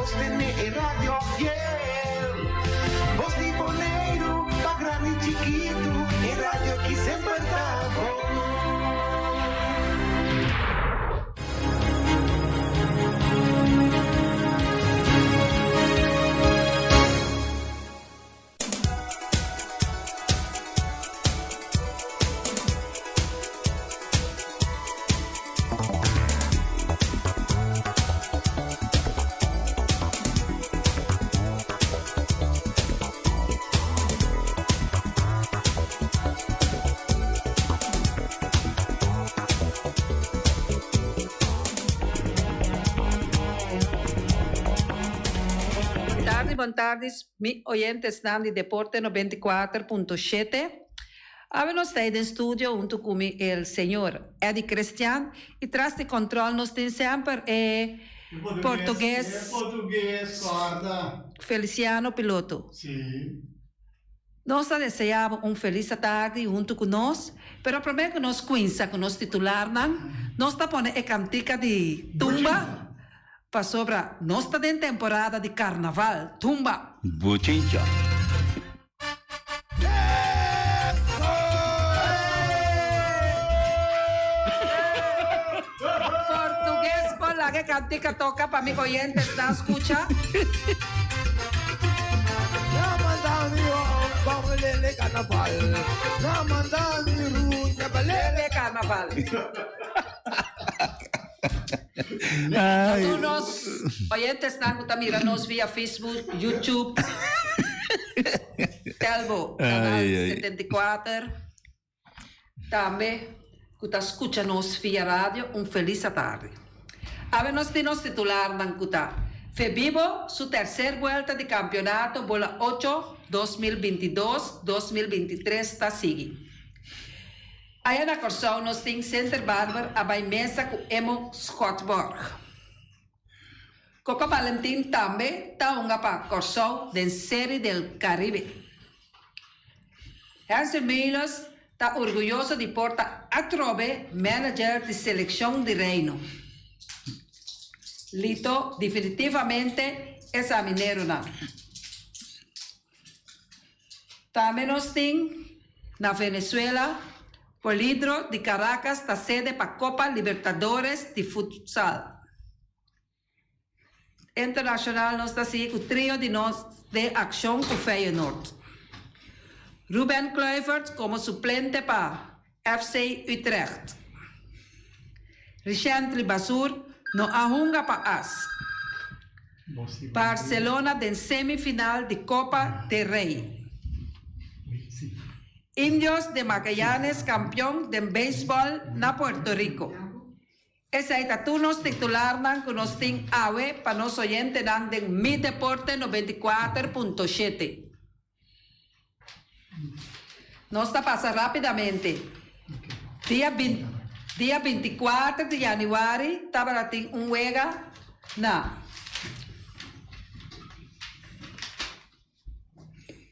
sostené e radio fiel. Bos di Boneiru, pa grandi i chikitu, e radio ki semper ta bon. Bon tardi, bon tardi Mi oyentesnan di Deporte 94.7, awe nos ta ei den studio hunto cu mi el señor Eddy Christian y tras di control nos tin semper e portugues Feliciano Piloto. Nos ta desea bo un feliz atardi hunto cu nos, pero prome cu nos cuinsa cu nos titularnan, nos ta pone e cantica di tumba. Pasobra nos ta den temporada di karnaval, tumba! Bochincha. Portugues por laga e kantika toka pa mi oyentesnan skucha. Lele karnaval. Tur nos oyentesnan ku ta mira nos via Facebook, YouTube, Telbo, Canal 74, tambe ku ta skucha nos via radio, un felis atardi. Awe nos tin nos titularnan ku ta, Febibo su tercer buelta di kampionato bola ocho 2022, 2023 ta sigui. Aya na Kòrsou nos tin Center Barber a bai mesa ku Emo Schotborg. Coco Valentin tambe ta hunga pa Kòrsou den Serie del Caribe. Hansel Meulens ta orguyoso di por ta atrobe manager di selekshon di Reino. Lito definitivamente e sa mineronan. Tambe nos tin na Venezuela, Polidro di Caracas ta sede pa Copa Libertadores di futsal. Internacional nos ta sigui cu trio di nos den accion cu Feyenoord. Ruben Kluivert como suplente pa FC Utrecht. Richently Basur no a hunga pa as. Barcelona den semifinal di Copa del Rey. Indios de Magallanes campeon den beisbol na Puerto Rico. Esei ta tur nos titularnan ku nos tin awe pa nos oyentenan den Mi Deporte 94.7. Nos ta pasa rápidamente. Dia dia binticuater di januari tabata tin un wega na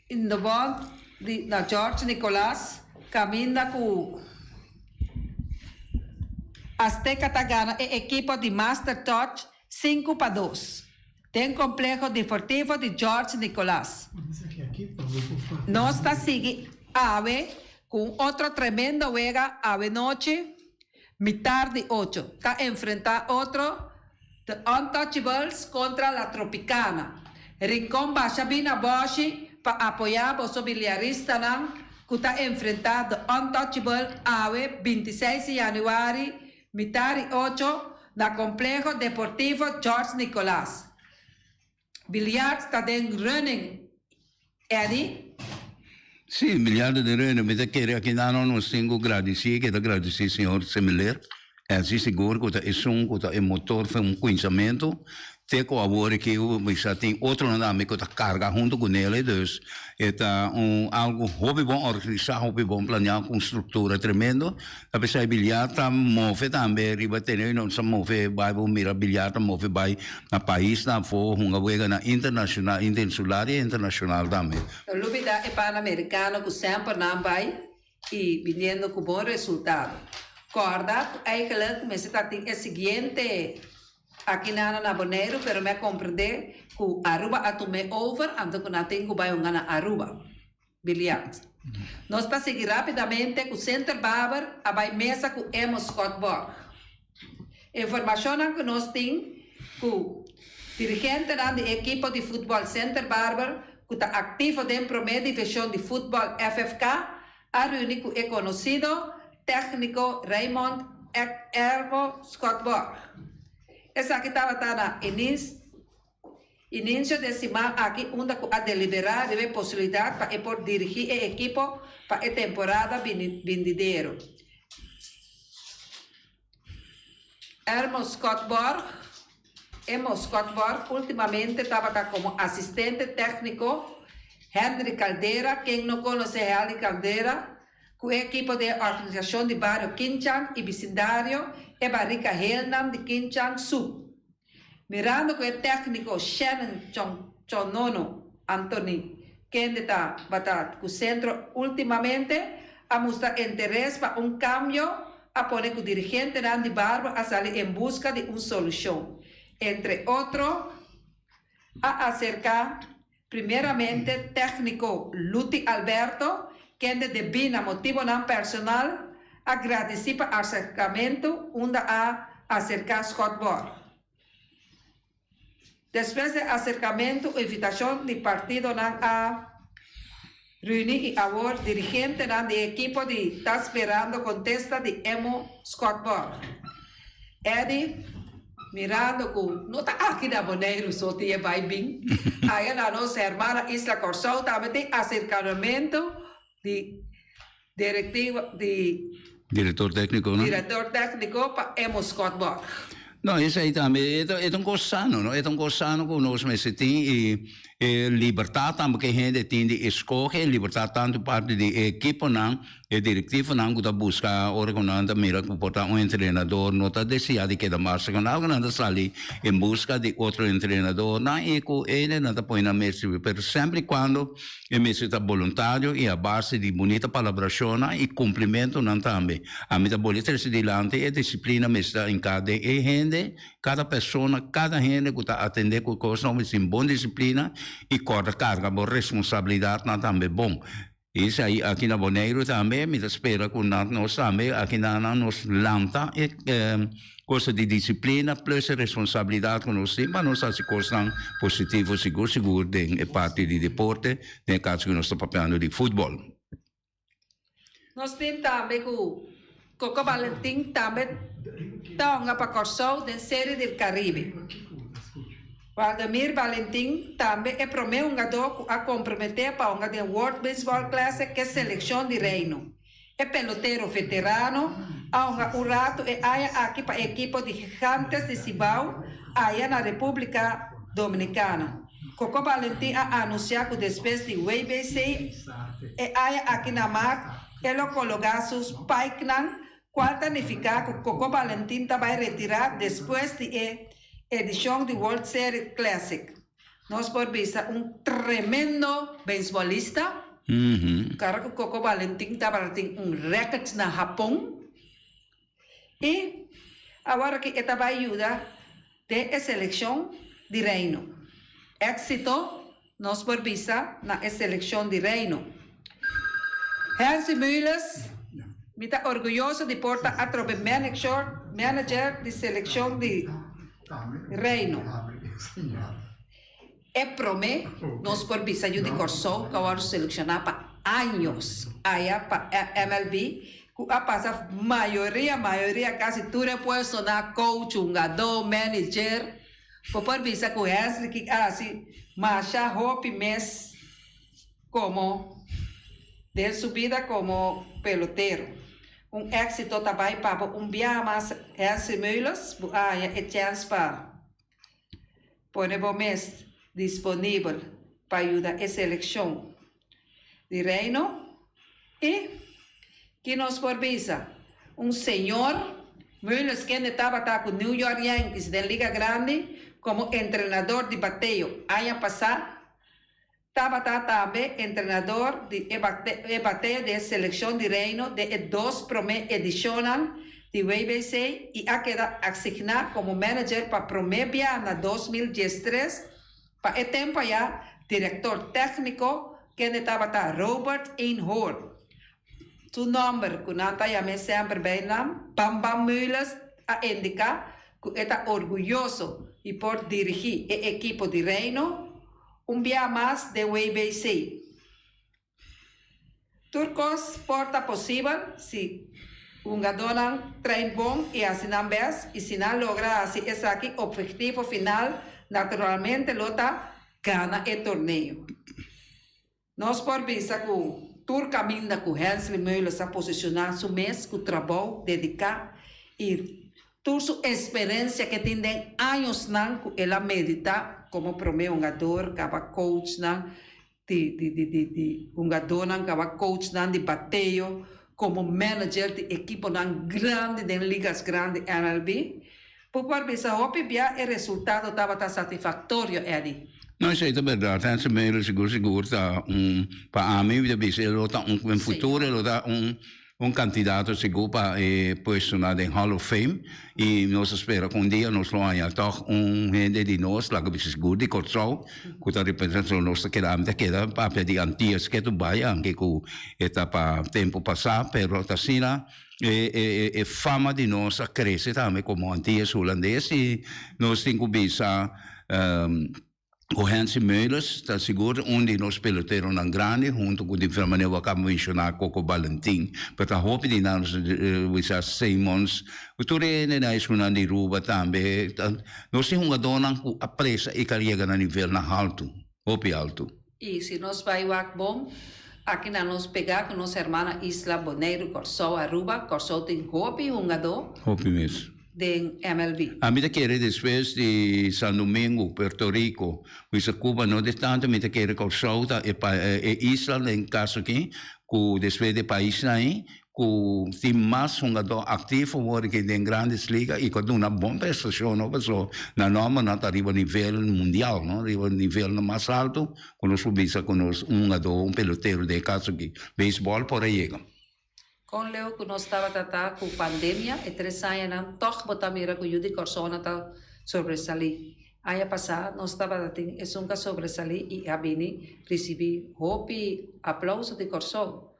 Indobond di na George Nicolas caminda cu Azteca ta gana e ekipo di Master Touch 5-2. Den Compleho Deportivo di George Nicolas. Nos ta sigui awe cu un otro tremendo wega awe nochi mitar di ocho. Ta enfrenta otro The Untouchables contra La Tropicana. Rincon basha bina boshi pa apoya boso biliaristanan cu ta enfrenta The Untouchable awe 26 di januari Mitar di ocho na Compleho Deportivo George Nicolaas. Biljart ta den running, Eddy. Sí, biljart ta den running. Mi ta kere aki nan nos tin ku gradisí, ke ta gradisí señor Semiler. Esei sigur ku ta esun ku ta e motor for un kuinsamentu. Te ku awor aki mi sa tin otronan tambe ku ta karga huntu ku nele, dus e ta un algu hopi bon organisá, hopi bon planeá ku un struktura tremendo. Ta p'esei bilyar ta move tambe riba tene, nos ta move bai bo mira bilyar ta move bai na paisnan afó, hunga weganan internashonal, interinsular i internashonal tambe. No lubidá e Panamericano ku semper nan bai i biniendo ku bon resultado. Kòrda ku eigenlijk mester ta tin e siguiente. Aki nan na Boneiru, pero mi a komprendé ku Aruba a tum'é over, anto ku nan tin ku bai hunga na Aruba. Biljart. Nos ta sigui rápidamente ku Center Barber a bai mesa ku Emo Schotborg. Informashonnan ku nos tin ku dirigentenan di e ekipo di futbòl Center Barber ku ta aktivo den promé divishon di futbòl FFK a reuni ku e konosido tèkniko Raymond Ermo Schotborg. Esaki tabata na ininsio di e siman aki unda ku a deliberá riba e posibilidat pa e por dirigí e ekipo pa e temporada bindidero. Ermo Schotborg Emo Schotborg ultimamente tabata komo asistente tèkniko Henry Caldera, ken no konosé Henry Caldera, ku e ekipo di e organisashon di bario Kinchan i bisindario e Barika Helnan di Kinchan Sub. Mirando ku e tèkniko Shannon Chon Chonono Anthony kende ta bata ku sentro ultimamente a mustra interes pa un kambio a pone ku dirigentenan di Barber a sali en buska di un solushon. Entre otro a aserká primeramente tèkniko Luti Alberto kende debí na motibonan personal a gradisí pa aserkamentu unda a aserká Schotborg. Despues di aserkamentu u invitashon di partidonan a reuni i awor dirigentenan di e ekipo di ta sperando kontesta di Emo Schotborg. Eddy, mirando ku no ta aki na Boneiru so tin e bai bin, aya na nos hermana isla Kòrsou tambe tin aserkamentu di direktiva di Direktor tékniko, no? Direktor tékniko pa Emo Schotborg. No, esei tambe e ta e ta un kos sano, no? E ta un kos sano ku nos mester tin i e libertat tambe ku e hende tin di eskohe, e libertat tantu parti di e ekiponan, e direktivonan ku ta buska ora ku nan ta mira ku por ta un entrenador no ta deseá di keda mas ku nan, nan ta sali en buska di otro entrenadornan i ku e nan ta pone nan mes riba. Pero semper i kuando E mester ta boluntario i a base di bunita palabrashonnan i kumplimentunan tambe. Ami ta boli trese dilanti e disiplina mester ta hinká den e hende, kada persona, kada hende ku ta atendé ku kosnan mester tin bon disiplina i kòrda karga bo responsabilidatnan tambe bon. Esei aki na Boneiru tambe mi ta spera ku nan nos tambe aki na nan nos lanta e Cosa di disciplina plus e responsabilidad cu nos tin pa nos haci cosnan positivo sigur sigur den e parti di deporte, den e caso cu nos ta papiando di futbol. Nos tin tambe cu Coco Valentin tambe ta hunga pa Corsou den Serie del Caribe. Waldemir Valentin tambe e prome hungador cu a compromete pa hunga den World Baseball Classic ke seleccion di Reino. E pelotero veterano a hunga un ratu e aña aki pa e ekipo di Gigantes di Cibao aya na Repúblika Dominikana. Coco Valentin a anunsiá ku despues di WBC e aña aki na mart e lo kologá su spikenan, kual ta nifiká ku Coco Valentin ta bai retirá despues di e edishon di World Series Classic. Nos por bisa un tremendo beisbolista. Kara ku Coco Valentin tabata tin un record na Hapon. I awor aki e ta bai yuda den e selekshon di Reino. Éksito nos por bisa na e selekshon di Reino. Hensi Muiles, Mi ta orguyoso di por ta atrobe manager di selekshon di Reino. E promé nos por bisa yu di Kòrsou ku a wòrdu selekshoná pa años aya pa MLB ku a pasa mayoria mayoria kasi tur e puestonan coach, hungadó, manager. Bo por bisa ku Hensley ki a hasi masha hopi mes komo den su bida komo pelotero. Un éxito ta bai pa bo un biaha mas Hensley Meulens bo a haña e chèns pa pone bo mes disponibel pa yuda e selekshon di Reino i ki nos por bisa un señor Meulens kende tabata ku New York Yankees den Liga Grandi komo entrenador di bateo aña pasá. Tabata tambe entrenador di e bateo di e selekshon di Reino den e dos promé edishonnan di WBC i a keda asigná komo manager pa promé bia na 2013, pa e tempu ayá direktor tékniko kende tabata Robert Eenhoorn. Su nòmber ku nan ta yam'é semper bei nan, Bam Bam Meulens a indiká ku e ta orguyoso di por dirigí e ekipo di Reino un bia mas den WBC. Tur kos por ta posibel si hungadónan train bon i hasi nan bèst i si nan logra hasi esaki opgetivo final naturalmente lo ta gana e torneo. Nos por bisa ku tur kaminda ku Hensley Meulens a posishoná su mes ku trabou dediká i tur su eksperensia ke tin den añosnan ku el a meditá komo promé hungador, kaba coachnan di di di di di hungadónan, kaba coachnan di bateo, komo manager di ekiponan grandi den ligas grandi MLB. Bo por bisa hopi bia e resultado tabata satisfactorio, Eddy. No, esei ta berdad. Hensley Meulens sigur sigur ta un, pa ami mi ta bisa e lo ta un, den futuro e lo ta un un candidato sigur pa e puestonan den Hall of Fame y nos ta spera cu un dia nos lo haña tog un hende di nos, laga bisa sigur di Corsou, cu ta representa nos ta keda, ami ta keda papia di Antillas ketu bai anke cu e ta pa tempo pasa, pero ta asina. E e e fama di nos a crece tambe como Antillas Hulandes y nos tin cu bisa cu Hensley Meulens ta sigur un di nos peloteronan grandi hunto cu di manera bo a caba menciona Coco Balentin pero ta hopi di nan bisa Simons cu tur e hendenan esunnan di Ruba tambe nos tin hungadornan cu a presa y ca yega na nivelnan halto hopi halto. I si nos bai wak bon, aki na nos pegá ku nos hermana isla Boneiru, Kòrsou, Aruba, Kòrsou tin hopi hungadó Hopi mes. den MLB. Ami ta kere despues di San Domingo, Puerto Rico, bisa Cuba no distante, mi ta kere Kòrsou ta e pa e isla den kaso aki ku despues di e paisnan ei Ku tin mas hungadó aktivo wor ki den Grandes Liga i ku a duna bon prestashon no paso nan nòmbernan ta riba nivel mundial no riba nivelnan mas alto ku nos por bisa ku nos un hungadó un pelotero den e kaso aki beisbòl por a yega. Kon leu ku nos tabata ta ku pandemia e tres añanan tòg bo ta mira ku yu di Kòrsou nan ta sobresalí. Aña pasá nos tabata tin esun ku a sobresalí i a bini risibí hopi aplouso di Kòrsou.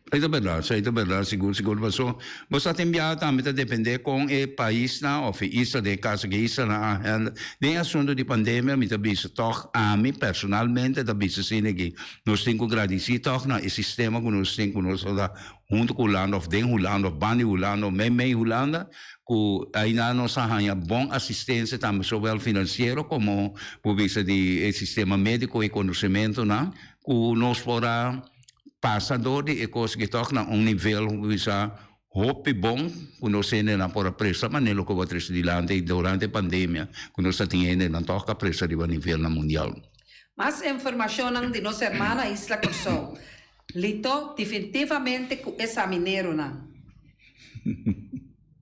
Esei ta berdad, esei ta berdad, sigur sigur paso bo sa tin biaha tambe ta depende kon e paisnan of e isla den e kaso ke islanan a handle den e asunto di pandemia mi ta bisa tog ami personalmente ta bisa asina ki nos tin ku gradisi tog na e sistema ku nos tin ku nos ta hunto ku Hulanda of den Hulanda of banda di Hulanda of mei mei Hulanda ku aina nos a haña bon asistensia tambe zowel finansiero komo bo bisa di e sistema mediko i konosementonan ku nos por a pasa dor di e kos aki tòg na un nivel ku bisa hopi bon ku nos hendenan por a presta manera loke bo a trese dilanti durante e pandemia ku nos ta tin hendenan tòg a presta riba nivelnan mundial. Mas informashonnan di nos hermana Isla Kòrsou. Lito definitivamente ku e samineronan.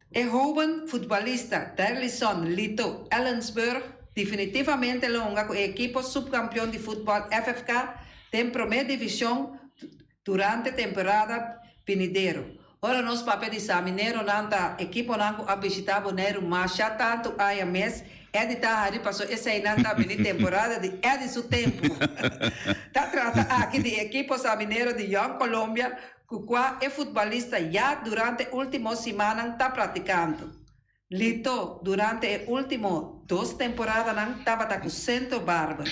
E hoben futbolista Derlison Lito Ellensburg definitivamente lo hunga ku e ekipo supkampion di futbòl FFK den promé divishon durante temporada binidero. Ora nos papia di samineronan ta ekiponan ku a bishitá Boneiru masha tantu aña mes, Eddy ta hari paso eseinan ta bini temporada di Eddy su tempu. Ta trata aki di ekipo saminero di Jong Colombia ku kua e futbolista ya durante último simannan ta pratikando. Lito durante e último dos temporadanan tabata ku Centro Barber.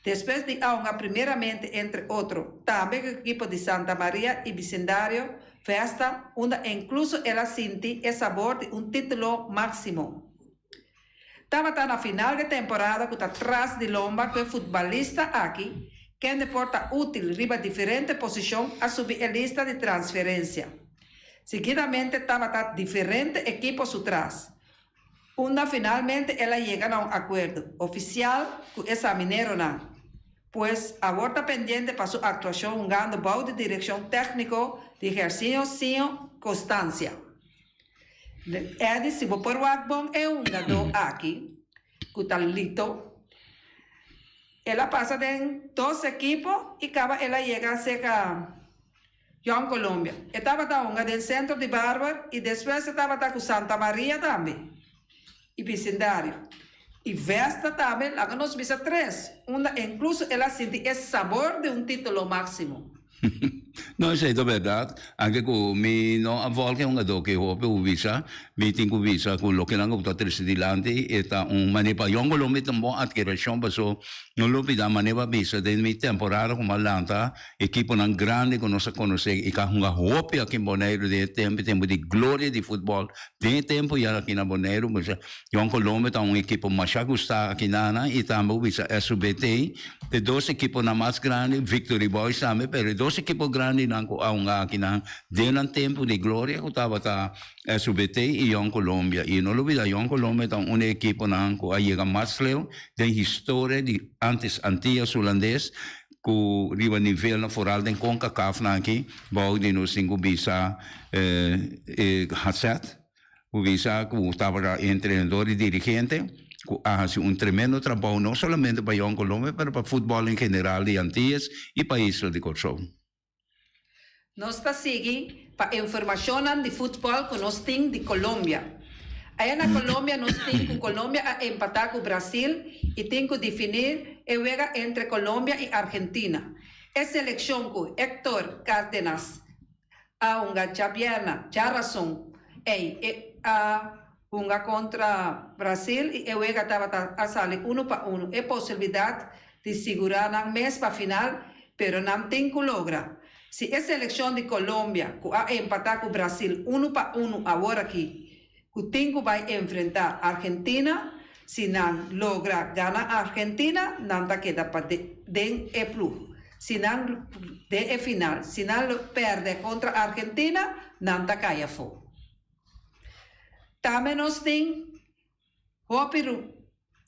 Despues di a hunga primeramente entre otro tambe ku ekipo di Santa Maria i bisindario Vesta unda inkluso el a sinti e sabor di un título máksimo. Tabata na final di temporada ku ta tras di lomba ku e futbalista aki, kende por ta útil riba diferente posishon, a subi e lista di transferensia. Seguidamente tabata diferente ekipo su tras, unda finalmente el a yega na un akuerdo ofisial ku e samineronan. Pues, awor ta pendiente pa su aktuashon hungando bou di direkshon tékniko di Gersinho Sinho Constancia. Eddy, si bo por wak bon e hungadó aki, ku ta Lito, el a pasa den dos ekipo i kaba el a yega serka. Jong Colombia. E tabata hunga den Centro di Barber y despues e tabata cu Santa Maria tambe y bisindario. Y Vesta tambe, laga nos bisa tres, unda incluso el a sinti e sabor di un titulo maximo. No, esei ta bèrdat. Anke ku mi no a vòlg e hungadó ki hopi ku bisa, mi tin ku bisa ku loke nan ku ta trese dilanti e ta un manera pa Jong Colombia ta un bon atkirashon paso no lo bida manera pa bisa den mi temporada ku mi a lanta ekiponan grandi ku nos a konosé i ka hunga hopi aki in Boneiru den e tempu, tempu di gloria di futbòl den e tempu ya aki na Boneiru Jong Colombia ta un ekipo masha gustá aki nana i tambe bo bisa SUBT. E dos ekiponan mas grandi, Victory Boys tambe, pero e dos ekipo grandinan ku a hunga akinan den nan tempu di gloria ku tabata SUBT i Jong Colombia. I no lubida Jong Colombia ta un di e ekiponan ku a yega mas leu den historia di antes Antillas Hulandes ku riba nivelnan foral den Concacafnan aki bou di nos tin ku bisa e Hazet. Ku bisa ku tabata e entrenador i dirigente ku a hasi un tremendo trabou no solamente pa Jong Colombia pero pa futbòl en general di Antillas i pa isla di Kòrsou. Nos ta sigui pa informashonnan di futbòl ku nos tin di Colombia. Aya na Colombia nos tin ku Colombia a empatá ku Brasil i tin ku definir e wega entre Colombia i Argentina. E selekshon ku Hector Cardenas a hunga djabièrna, djarason, ey e a hunga kontra Brasil i e wega tabata a sali unu pa unu. E posibilidat di sigurá nan mes pa final, pero nan tin ku logra. Si e selekshon di Colombia ku a empatá ku Brasil unu pa unu aworakí ku tin ku bai enfrentá Argentina, si nan logra gana Argentina nan ta keda pa den e ploeg. Si nan den e final, si nan lo pèrdè kontra Argentina nan ta kai afó. Tambe nos tin hopi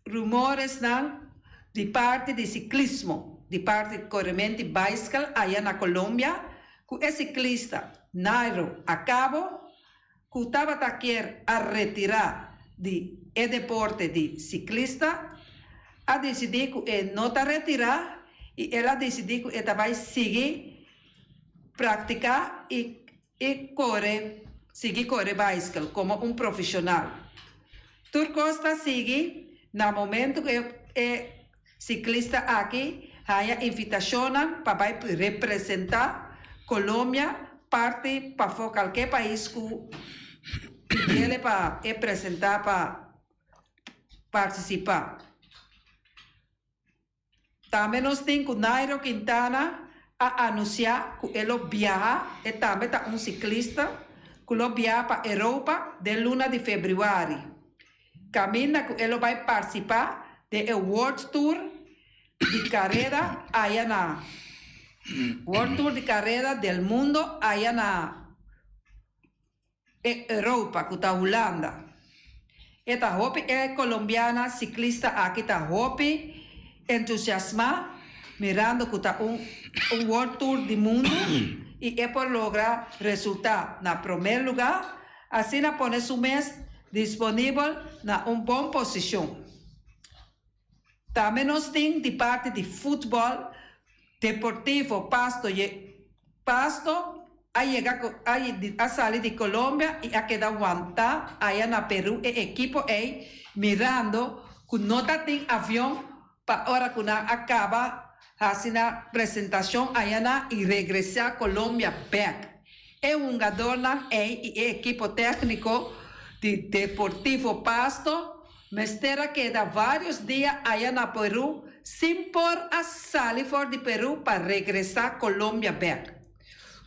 rumoresnan di parti di siklismo, di parti di korement di baiskel aya na Colombia ku e siklista Nairo Acabo ku tabata kier a retirá di e deporte di siklista, a disidí ku e no ta retirá i el a disidí ku e ta bai sigui praktiká i i kore sigui kore baiskel komo un profeshonal. Tur kos ta sigui na momentu ku e siklista aki haña invitashonnan pa bai representá Colombia parti pafó kalke pais ku pidiele pa e presentá pa partisipá. Tambe nos tin ku Nairo Quintana a anunsiá ku e lo biaha, e tambe ta un siklista, ku lo biaha pa Europa den luna di febrüari, kaminda ku e lo bai partisipá den e World Tour di kareda aya na World Tour di kareda del mundo aya na E Europa ku ta Hulanda. E ta hopi e Colombiana siklista aki ta hopi entusiasmá mirando ku ta un un World Tour di mundu i e por logra resultá na promé lugá, asina pone su mes disponibel na un bon posishon. Tambe nos tin di parti di futbòl Deportivo Pasto Pasto a yega cu a sali di Colombia y a keda wanta aya na Peru e ekipo ey mirando cu no ta tin avion pa ora cu nan a caba haci nan presentacion aya na y regresa Colombia bek. E hungadornan ey y e ekipo tecnico di Deportivo Pasto Mester a keda varios dia aya na Peru sin por a sali for di Peru pa regresá Colombia bek.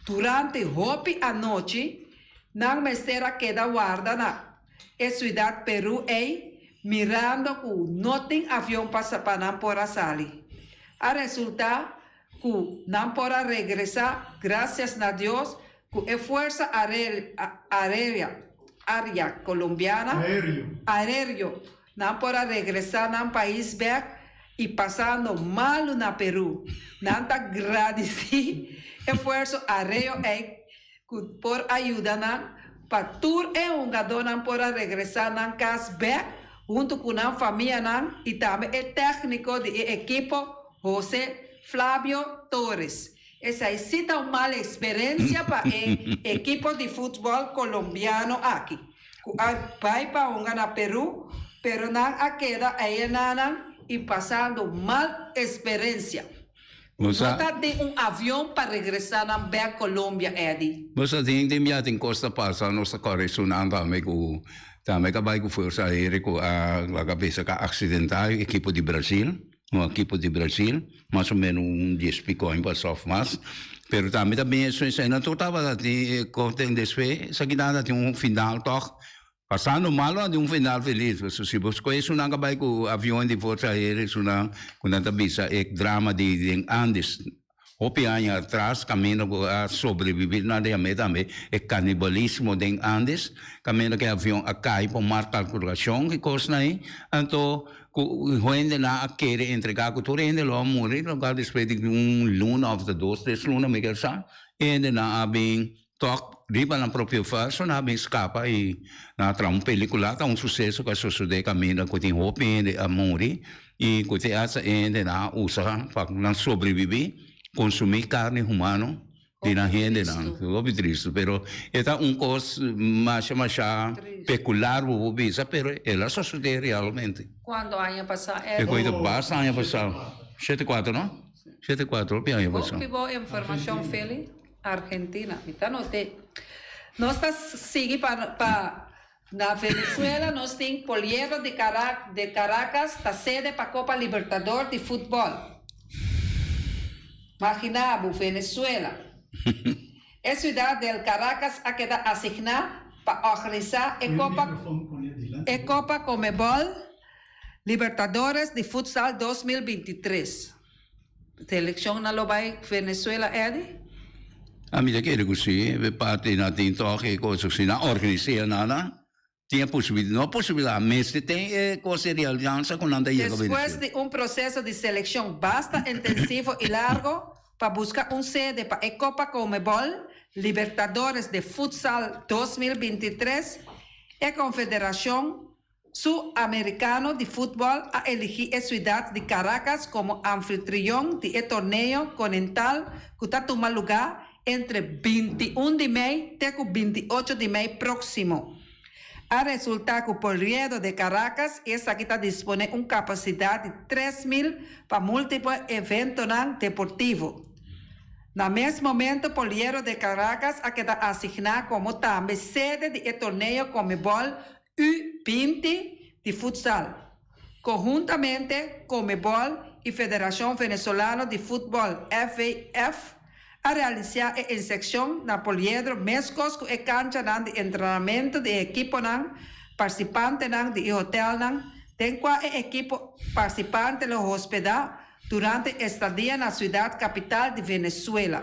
Durante hopi anochi nan mester a keda warda na e suidat Peru ei mirando ku no tin avion pa pa nan por a sali. A resultá ku nan por a regresá grasias na Dios Ku e fuersa aérea área colombiana, aéreo, nan por a regresá nan pais bèk i pasando malu na Perú. Nan ta gradisí e fuerso aéreo ei ku por a yuda nan pa tur e hungadónan por a regresá nan kas bèk huntu ku nan famianan i tambe e tèkniko di e ekipo José Flavio Torres. Esei sí ta un mal eksperensia pa e ekipo di futbòl kolombiano aki, ku a bai pa hunga na Perú, pero nan a keda eyenanan i pasando mal eksperensia. No ta den un avion pa regresá nan bèk Colombia, Eddy. Bo sa tin den bia tin kos ta pasa, nos ta kòrda esunnan tambe ku tambe ta bai ku Fuerza Aérea ku a laga bisa ku a aksidentá e ekipo di Brasil, un ekipo di Brasil, mas o menos un dies piko aña pasá òf mas, pero tambe ta bin esun esei nan tur tabata tin e kos den despues esaki nan ta tin un final tòg. Pasando malo a di un final feliz, pasobra si bo scoge esunnan ka bay cu avion di Forza Aérea, esunnan cu nan ta bisa e drama di den Andes hopi aña atras caminda cu a sobrevivi nan ta yam'e tambe e canibalismo den Andes, caminda cu e avion a cay pa un mal calculacion ki cosnan ey, anto cu hendenan a kere entrega cu tur hende lo a muri, locual despues di un luna of ta dos tres luna mi ker sa, hendenan a bin Tòg, riba nan propio verso nan a bin skapa i nan a traha un pelikula. Ta un suseso ku a sosodé kaminda ku tin hopi hende a muri i ku te asta e hendenan a usa pa nan sobrebibí, konsumí karni humano di nan hendenan. Hopi tristu, pero e ta un kos masha masha pekular bo por bisa, pero el a sosodé realmente. Kuantu aña pasá, Eddy? E koe ta basta aña pasá. Shete kuater, no? Shete kuater, hopi aña pasá. Hopi bo informashon, Feli. Argentina. Mi ta noté. Nos ta sigui pa pa na Venezuela nos tin Poliedro de Cara de Caracas ta sede pa Copa Libertador di futbol. Magina bo, Venezuela. E ciudad del Caracas a keda asigná pa organisa e Copa e Copa Conmebol Libertadores di Futsal 2023. Seleccion lo bay Venezuela Eddy? Ami ta kere ku si, e parti nan tin tòg e kos ku si nan organis'é nada, tin e posibilidat, no posibilidat, mester tin e kos di realiansa ku nan ta yega Venezuela. Despues di un proseso di selekshon basta intensivo i largo pa buska un sede pa e Copa Conmebol Libertadores de Futsal 2023, e konfederashon Su Americano di futbol a eligi e ciudad di Caracas como anfitrion di e torneo konental cu ta tuma luga entre 21 di mei te cu 28 di mei proximo. A resulta cu Poliedro de Caracas esaki ta dispone un capacidad di 3000 pa multiple eventonan deportivo. Na mes momento Poliedro de Caracas a keda asigna como tambe sede di e torneo Conmebol U 20 di futsal. Konhuntamente Conmebol i Federashon Venezolano di Futbòl, FVF, a realisiá e insekshon na Poliedro meskos ku e kanchanan di entrenamentu di e ekiponan partisipantenan di e hotelnan den kua e ekipo partisipante lo hospedá durante estadia na siudat kapital di Venezuela.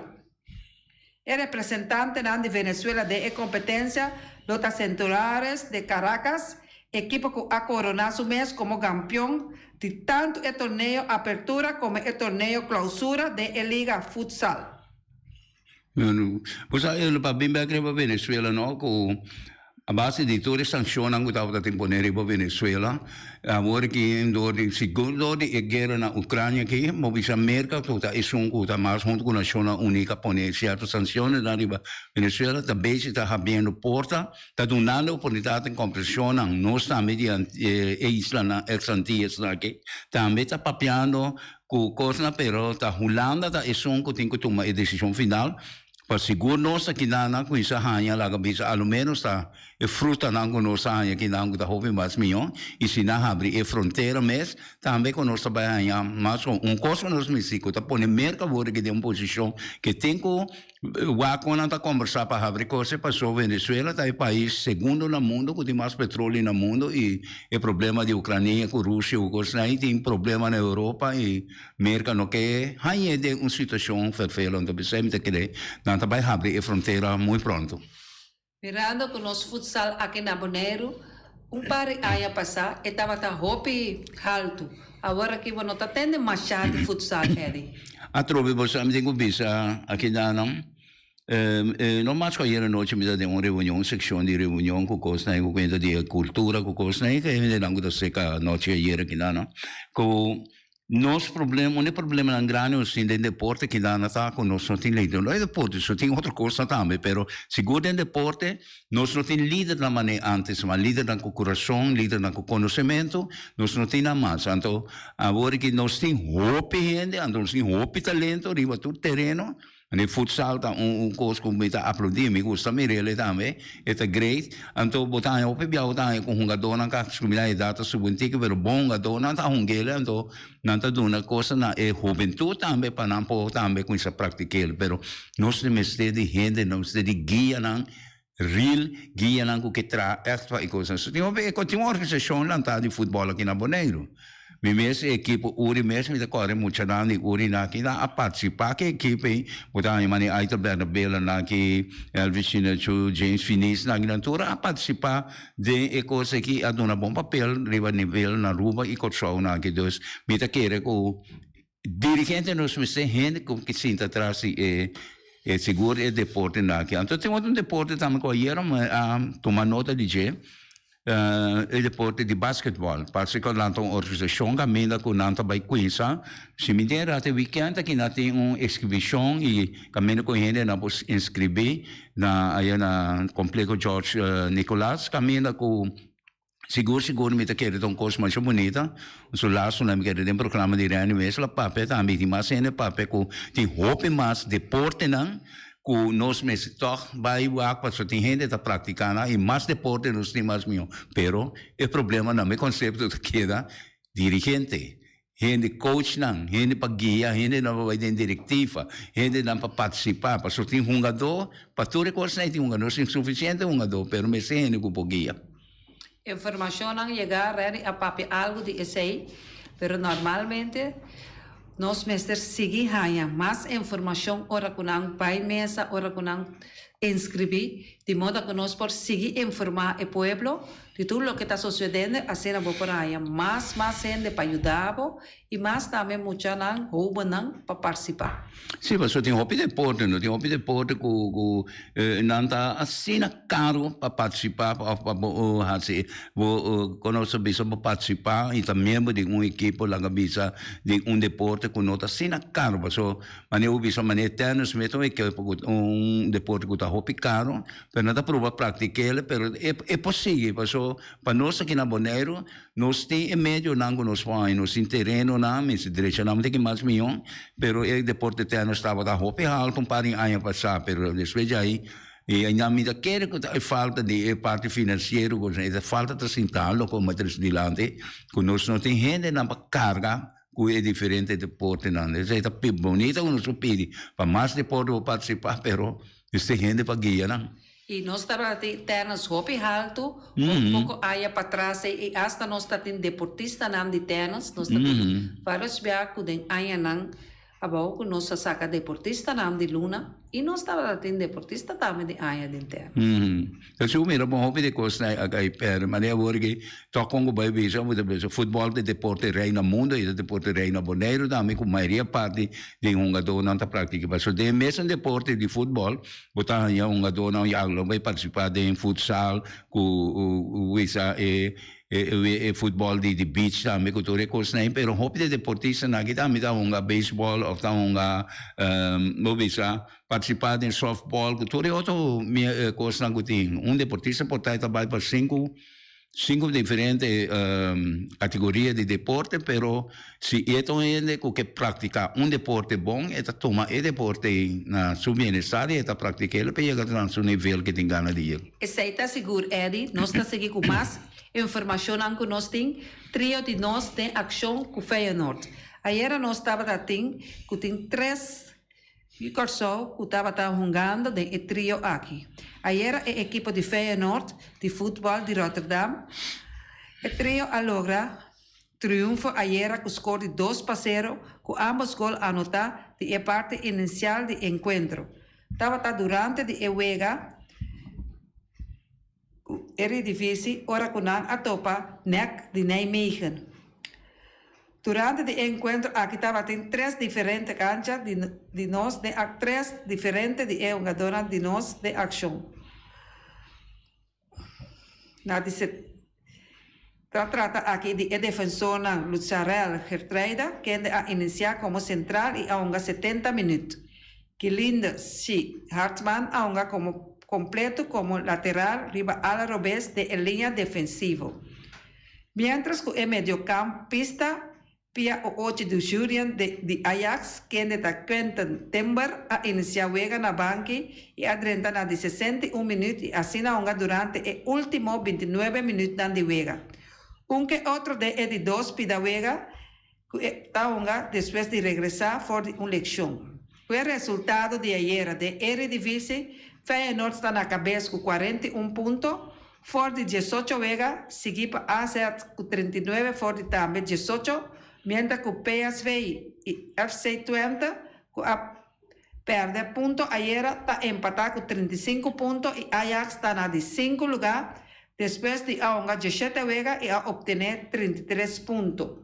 E representantenan di Venezuela den e competencia lo ta Centurares de Caracas, ekipo cu a corona su mes como gampeon di tanto e torneo Apertura como e torneo Clausura den e liga futsal. Bo sa e lo pa bin bek riba Venezuela no cu A base di tur e sanshonnan ku tabata tin pone riba Venezuela, awor aki dor di sigur dor di e guera na Ucrania aki, bo bisa Merka ku ta esun ku ta mas huntu ku Nashonnan Uní ka pone sierto sanshonnan riba Venezuela, ta bezi ta habiendo porta, ta dunando oportunidat en kompreshonnan. Nos tambe di e islanan ex Antillas aki tambe ta papiando ku kosnan, pero ta Hulanda ta esun ku tin ku tuma e desishon final. Pa sigur nos ta kinan kuminsá haña laga bisa a lo ménos ta e frutanan ku nos ta haña kinan ku ta hopi mas mihó i si nan habri e frontera mes tambe ku nos ta bai haña mas un kos ku nos misti ku ta pone Merka awor aki den un posishon ke tin ku wak kon nan ta kombersá pa habri kos e paso Venezuela ta e pais segundo na mundo ku tin mas petrolio na mundo i e problema di Ukrania ku Rusia ku kosnan ei tin problema na Europa i Merka no ke hañ'é den un situashon ferfelend, p'esei mi ta kere nan ta bai habri e frontera muy pronto. Mirando ku nos futsal aki na Boneiru un par di aña pasá e tabata hopi haltu, awor aki bo no ta tende mashá di futsal, Eddy. Atrobe bo sa mi tin ku bisa aki nan. No mas ku ayer anochi mi ta den un reunion, un sekshon di reunion ku kosnan ku kuenta di e kultura ku kosnan, e hendenan ku ta seka anochi ayer aki nan, ku. Nos problema, un di e problemanan grandi nos tin den deporte kidana ta ku nos no tin lider. No e deporte so, tin otro kosnan tambe, pero sigur den deporte nos no tin lidernan manera antes mas, lidernan ku kurason, lidernan ku konosementu, nos no tin nan mas. Anto awor aki nos tin hopi hende, anto nos tin hopi talento riba tur tereno. Anto futsal ta un kos ku mi ta aplaudí, mi gusta mir'el tambe, e ta great. Anto bo ta haña hopi bia bo ta haña ku hungadónan ka kuminsá edat ta subi un tiki, pero bon hungadónan ta hung'el, anto nan ta duna kos na e hubentut tambe pa nan por tambe kuminsá praktik'el. Pero nos tin mester di hende, nos mester di guianan real, guianan ku ke traha ègt pa e kosnan. So tin hopi, tin un organisashon lantá di futbòl aki na Boneiru. Mi mes e ekipo Uri mes mi ta kore muchanan di Uri nan aki nan a partisipá ku e ekipo ei. Bo ta haña manera Aitor Bernabela nan aki, Elvis Chinachú, James Finis nan aki nan tur a partisipá den e kos aki i a duna bon papel riba nivel na Aruba i Kòrsou nan aki. Dus mi ta kere ku dirigente nos mester hende ku ke sinta tras di e e sigur e deporte nan aki. Anto tin otro deporte tambe ku ayera mi a tuma nota di dje. E deporte di basketball. Parse ku nan ta un organisashon kaminda ku nan ta bai kuinsa. Si mi tin rato e wikènt aki nan tin un ekshibishon i kaminda ku hendenan por inskribí na aya na Kompleho George Nicolaas kaminda ku sigur sigur mi ta kere ta un kos masha bunita. Su lasonan mi kere den programa di Renny mes la papia tambe i tin mas hende papia ku tin hopi mas deportenan Ku nos mester tòg bai wak pasobra tin hende ta praktiká nan i mas deporte nos tin mas mihó. Pero e problema na mi konsepto ta keda dirigente, hende coachnan, hende pa guia, hendenan pa bai den direktiva, hendenan pa partisipá pasobra tin hungadó pa tur e kosnan ei tin hungadó. Nos tin sufisiente hungadó pero mester hende ku por guia. Informashonnan yega Renny a papia algu di esei, pero normalmente nos mester sigui haña mas informashon ora ku nan bai mesa, ora ku nan inskribí, di moda ku nos por sigui informá e pueblo di tur loke ta sosodendo, asina bo por haña mas mas hende pa yuda bo i mas tambe muchanan, hóbennan pa partisipá. Sí, pasobra tin hopi deporte, no? Tin hopi deporte ku ku nan ta asina karu pa partisipá òf pa bo hasi bo kon nos ta bisa bo partisipá i ta miembro di un ekipo laga bisa di un deporte ku no ta asina karu pasobra manera bo bisa manera tènis mes ta un ekipo ku un deporte ku ta hopi karu pero nan ta proba praktik'el pero e por sigui pasobra pa nos aki na Boneiru Nos tin e medionan ku nos por haña, nos tin terenonan, mester drecha nan tin ki mas mihó, pero e deporte tènis tabata hopi haltu un par di aña pasá, pero despues di ahi i ainda mi ta kere ku ta e falta di e parti finansiero ku e falta ta sinta loko mi a trese dilanti ku nos no tin hendenan pa karga ku e diferente deportenan. Esei ta bonito ku nos por pidi pa mas deporte por partisipá, pero mester hende pa guia nan. I nos tabata tin tènis hopi haltu, un poko aña patras ei, i asta nos ta tin deportistanan di tènis, nos ta tin vários bia ku den añanan abou ku nos a saka deportistanan di luna, i nos tabata tin deportista tambe di aña den tènis. Entonces bo mira bon hopi di kosnan a kai pèrdè, manera awor aki tòg kon ku bai bisa bo ta bisa futbòl ta e deporte rei na mundu i ta deporte rei na Boneiru tambe ku mayoria parti di hungadónan ta praktika. Pasobra den e mesun deporte di futbòl Bo ta haña hungadónan ya lo bai partisipá den futsal ku wisa e e futbòl di beach tambe ku tur e kosnan ei pero hopi di e deportistanan aki tambe ta hunga beisbòl òf ta hunga bo bisa partisipá den sòftbòl ku tur e otro kosnan ku tin. Un deportista por ta e ta bai pa sinku Sinku diferente kategoria di deporte, pero si e ta un hende ku ke praktiká un deporte bon, e ta tuma e deporte ei na su bienestar i e ta praktik'el pa yega na su nivel ke tin gana di yega. Esei ta sigur, Eddy. Nos ta sigui ku mas informashonnan ku nos tin. Trio di Nos den akshon ku Feyenoord. Ayera nos tabata tin ku tin tres. Di Kòrsou ku tabata hungando den e trio aki. Ayera e ekipo di Feyenoord di futbòl di Rotterdam. E trio a logra triunfo ayera ku skor di dos pa sero ku ámbos gol anotá di e parti inisial di enkuentro. Tabata durante di e wega ku Eredivisie ora ku nan a topa NEC di Nijmegen. Durante di e enkuentro aki tabatin tres diferente kancha di di nos den ak tres diferente di e hungadónan di nos den akshon. Na di. Ta trata aki di e defensornan Lutsharel Geertruida, kende a inisiá komo sentral i a hunga 70 minüt. Gilinde Shi Hartman a hunga komo kompleto komo lateral riba ala robes den e liña defensivo. Miéntras ku e mediokampista Pia Oochi du Jurien de di Ajax, kende ta Quinten Timber, a inisiá wega na banki i a drenta na di 61 minüt i asina hunga durante e último 29 minütnan di wega. Un ke otro den e di dos pida wega ku e ta hunga despues di regresá for di un lekshon. Ku e resultado di ayera den Eredivisie, Feyenoord sta na kabes ku 41 punto, For di 18 wega, sigui pa AZ ku 39 for di tambe 18, mientras ku PSV i FC Twente ku a pèrdè punto ayera ta empatá ku 35 punto i Ajax ta na di sinku lugá despues di a hunga 17 wega i a optené 33 punto.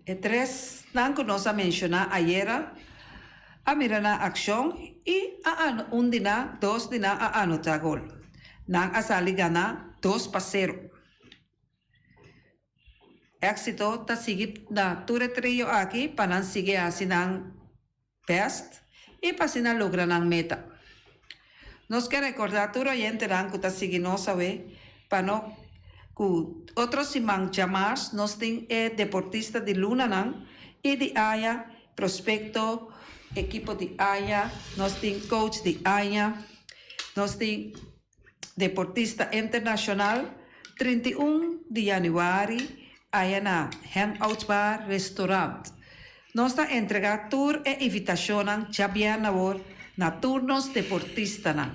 E tresnan ku nos a menshoná ayera a mira nan akshon i a un di nan, dos di nan a anotá gol. Nan a sali ganá 2-0. Éksito ta sigui na tur e trio aki pa nan sigui hasi nan bèst i pa asina logra nan meta. Nos ke rekordá tur oyentenan ku ta sigui nos awe pa no ku otro siman djamars nos tin e deportista di lunanan i di aña, prospekto, ekipo di aña, nos tin coach di aña, nos tin deportista internashonal, 31 di yanüari aya na Hangout Bar Restaurant. Nos ta entregá tur e invitashonnan djabièrnè awor na tur nos deportistanan.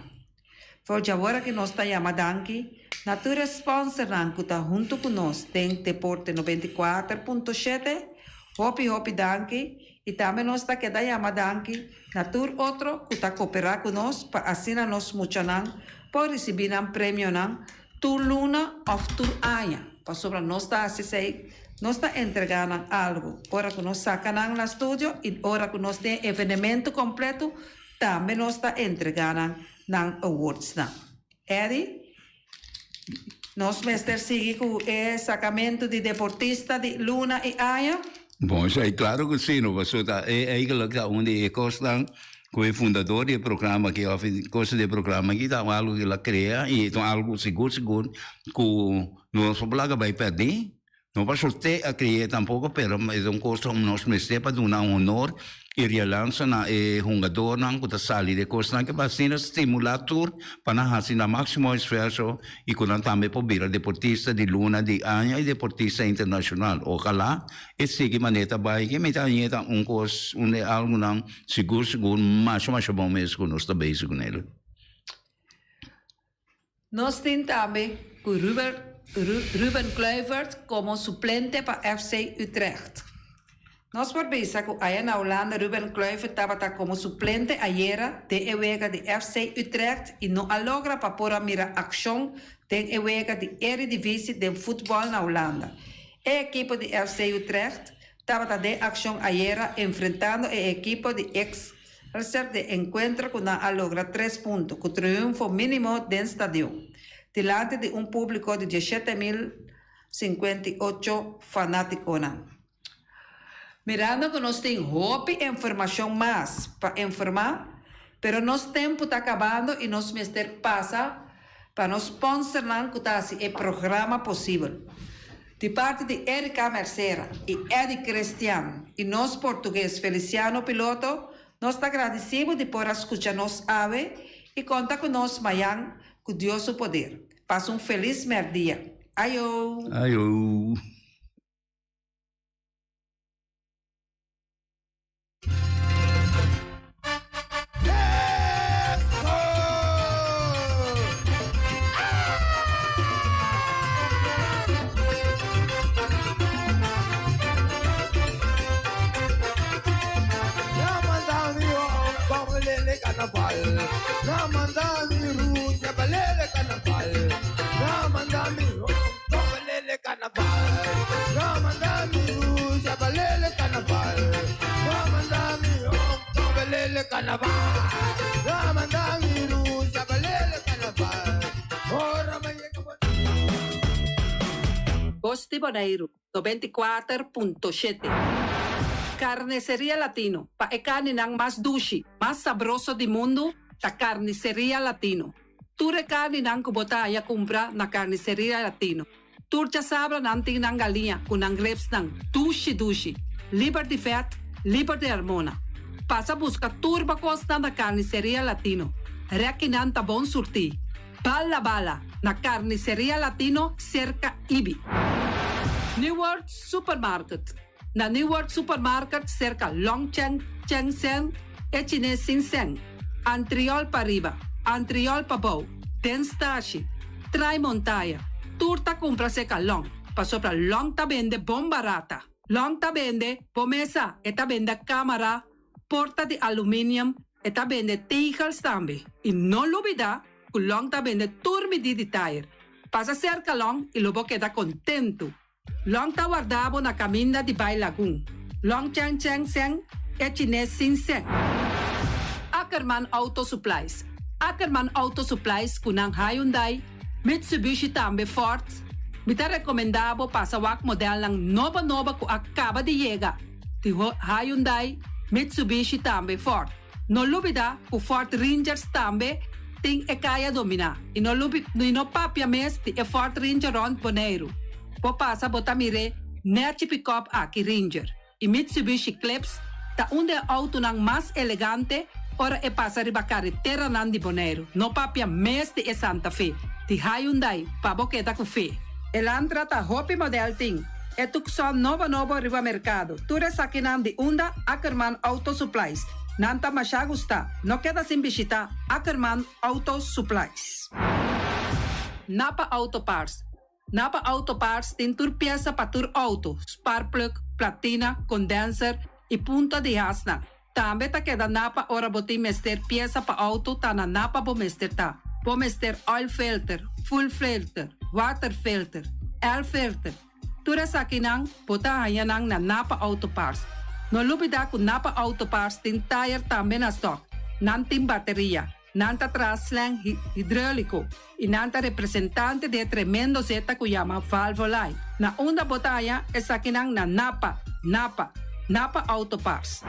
For djawor aki nos ta yama danki na tur e sponsornan ku ta huntu ku nos den Deporte 94.7. Hopi hopi danki i tambe nos ta keda yama danki na tur otro ku ta koperá ku nos pa asina nos muchanan por risibí nan premionan tur luna òf tur aña, pasobra nos ta hasi esei, nos ta entregá nan algu ora ku nos saka nan na studio i ora ku nos tin e evenemento kompleto tambe nos ta entregá nan nan awardsnan. Eddie, nos mester sigui ku e sakamentu di deportista di luna i aña? Bon, esei klaro ku si, no pasobra ta e eigenlijk ta un di e kosnan ku e fundador di e programa aki òf e kos di e programa aki ta algu ku el a krea i ta algu sigur sigur ku no por laga bai pèrdí. No pasobra te a kre'é tampoko, pero e ta un kos ku nos mester pa duna honor i realansa na e hungadornan ku ta sali di e kosnan aki pa asina stimulá tur pa nan hasi nan máksimo esfuerso i ku nan tambe por bira deportista di luna di aña i deportista internashonal. Ojalá e sigui manera ta bai aki. Mi ta hañ'é ta un kos, un di algunan sigur sigur masha masha bon mes ku nos ta bezig kuné. Nos tin tambe ku Ruben Kluivert komo suplente pa FC Utrecht. Nos por bisa ku aya na Hulanda Ruben Kluivert tabata komo suplente ayera den e wega di FC Utrecht i no a logra pa por a mira akshon den e wega di Eredivisie den futbòl na Hulanda. E ekipo di FC Utrecht tabata den akshon ayera enfrentando e ekipo di ex Reser den enkuentro ku nan a logra tres punto ku triunfo mínimo den stadion, dilanti di un públiko di 17,058 fanátikonan. Mirando ku nos tin hopi informashon mas pa informá, pero nos tempu ta kabando i nos mester pasa pa nos sponsornan ku ta hasi e programa posibel. Di parti di Erika Mercera i Eddie Christian i nos portugues Feliciano Piloto, nos ta gradisí bo di por a skucha nos awe i konta ku nos mayan ku Dios su poder. Pasa un felis mèrdia. Ayo! Ayo! Bos di Boneiru, 94.7. Carniceria Latino, pa e carninan mas dushi, mas sabroso di mundu ta Carniceria Latino. Tur e carninan cu bo ta haya cumpra na Carniceria Latino. Tur djasabra nan tin nan galiña cu nan ribsnan dushi dushi, liber di vet, liber di hormona. Pasa busca tur bo cosnan na Carniceria Latino. Rekinan ta bon surti. Bala bala na Carniceria Latino cerca Ibi. New World Supermarket Na New World Supermarket cerca Long Cheng Cheng Seng e Chines Sin Seng, Antriol pariba, Antriol pabou, den stashi, Trai Montaya, tur ta cumpra cerca Long, pasobra Long ta bende bon barata. Long ta bende bo mesa, e ta bende camara, porta di aluminium, e ta bende tegels tambe. Y no lubida cu Long ta bende tur midi di tayer. Pasa cerca Long y lo bo keda contento. Long ta warda bo na kaminda di bai Lagun. Long Cheng Cheng Seng e chines sin seng. Ackerman Auto Supplies Ackerman Auto Supplies ku nan Hyundai, Mitsubishi tambe Ford. Mi ta rekomendá bo pasa wak modelnan nobo nobo ku a kaba di yega di Hyundai, Mitsubishi tambe Ford. No lubida ku Ford Rangers tambe tin e kaya dominá i no lubi i no papia mes di e Ford Ranger rònt Boneiru. Bo pasa bo ta mir'é nèchi pikòp aki Ranger i Mitsubishi Eclipse ta un di e outonan mas elegante ora e pasa riba kareteranan di Boneiru. No papia mes di e Santa Fe di Hyundai pa bo keda ku fe. Elantra ta hopi modèl tin. E Tucson nobo nobo riba merkado. Tur esakinan di unda Ackerman Auto Supplies. Nan ta masha gusta. No keda sin bishita Ackerman Auto Supplies. Napa Auto Parts Napa Auto Parts tin tur piesa pa tur auto, sparkplug, platina, condenser y punta di hasnan. Tambe ta keda Napa ora bo tin mester piesa pa auto ta na Napa bo mester ta. Bo mester oil filter, fuel filter, water filter, air filter. Tur esakinan bo ta haña nan na Napa Auto Parts. No lubida ku Napa Auto Parts tin tayer tambe na stock. Nan tin bateria, nan ta traha slang hidroliko i nan ta representante di e tremendo zeta ku yama Valvoline. Na unda bo ta haña esakinan na Napa, Napa, Napa Auto Parts.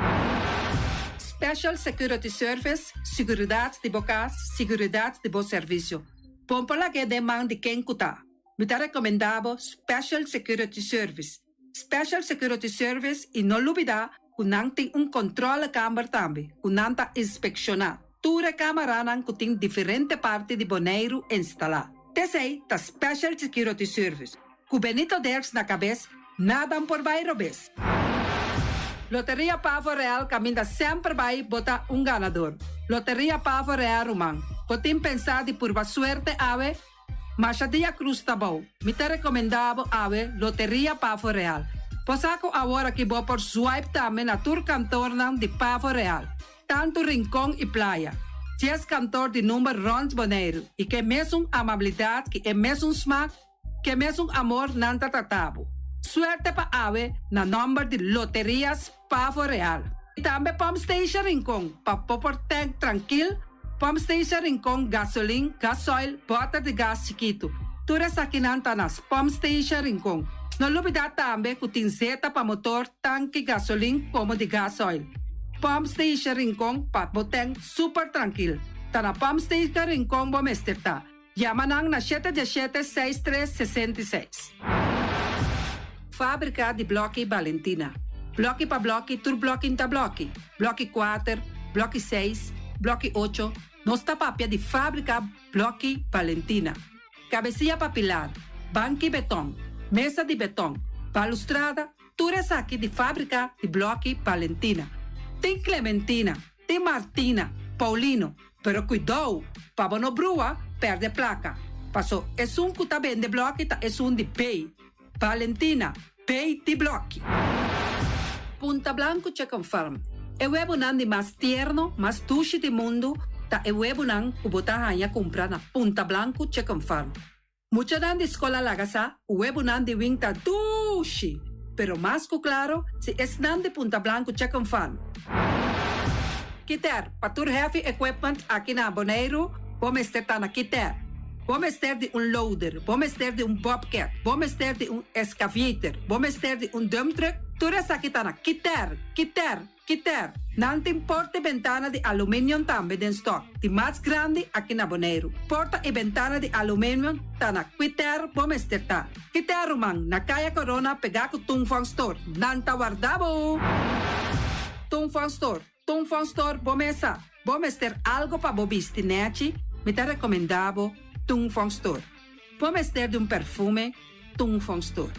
Special Security Service, Siguridat di bo kas, siguridat di bo servisio. Bon por lag'é den man di ken ku ta. Mi ta recomenda bo Special Security Service. Special Security Service y no lubida cu nan tin un controlekamer tambe cu nan ta inspecciona tur e camaranan cu tin diferente parti di Boneiru instala. T'esey ta Special Security Service. Cu Benito Dirks na cabes nada por bay robes. Loteria Pavo Real caminda semper bay bo ta un ganador. Loteria Pavo Real ruman, bo tin pensa di purba suerte awe? Masha dia Cruz ta bou. Mi ta recomenda bo awe Loteria Pavo Real. Bo sa cu awor aki bo por swipe tambe na tur kantornan di Pavo Real, tanto Rincon y Playa. Dies kantor di number rond Boneiru y ke mesun amabilidad ki e mesun smaak, ke mesun amor nan ta trata bo. Suerte pa awe na nomber di Loterias Pavo Real. Y tambe Pump Station Rincon pa bo por tank trankil, Pump Station Rincon gasolin, gasoil, boter di gas chikitu. Tur esakinan ta na Pump Station Rincon. No lubida tambe cu tin zeta pa motor, tanki gasolin como di gasoil. Pump Station Rincon pa bo tank super trankil. Ta na Pump Station Rincon bo mester ta. Yama nan na shete diesshete seis tres 66. Fábrika di Blòki Balentina. Blòki pa blòki tur blòki n'ta blòki. Blòki kuater, blòki seis, blòki ocho, nos ta papia di Fábrika Blòki Balentina. Kabesia pa pilar, banki betòn, mesa di betòn, balustrada, tur esaki di Fábrika di Blòki Balentina. Tin Clementina, tin Martina, Paulino, Pero kuidou, pa bo no brua, perde plaka. Paso esun ku ta bende blòki ta esun di bay. Valentina, bay di blòki. Punta Blanco Chicken Farm, E webonan di mas tierno, mas dushi di mundu ta e webonan ku bo ta haña kumpra na Punta Blanco Chicken Farm. Muchanan di skol a laga sa ku webonan di wing ta dushi, pero mas ku klaro si esnan di Punta Blanco Chicken Farm. Kiter, pa tur heavy equipment aki na Boneiru bo mester ta na Kiter. Bo mester di un loader, bo mester di un bobcat, bo mester di un excavator, bo mester di un dump truck, tur esaki ta na Kiter, Kiter, Kiter. Nan tin porta y bentana di aluminium tambe den stock, di mas grandi aki na Boneiru. Porta y bentana di aluminium ta na Kiter bo mester ta. Kiter ruman, na Kaya Corona pegá ku Tung Fong Store. Nan ta warda bo! Tung Fong Store. Tung Fong Store bo mesa. Bo mester algo pa bo bisti nechi? Mi ta recomenda bo Tung Fong Store. Bo mester di un perfume? Tung Fong Store.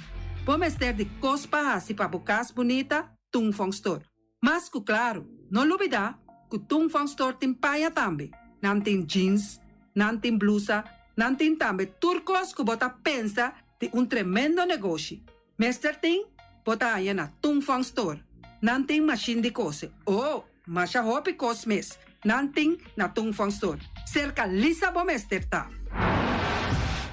Bo mester di cos pa haci pa bo cas bunita? Tung Fong Store. Mas cu claro, no lubida cu Tung Fong Store tin paña tambe. Nan tin jeans, nan tin blusa, nan tin tambe tur cos cu bo ta pensa di un tremendo negoshi. Mester tin, bo ta haña na Tung Fong Store. Nan tin mashin di kose. Oh, masha hopi kos mes nan tin na Tung Fong Store. Serka Lisa bo mester ta.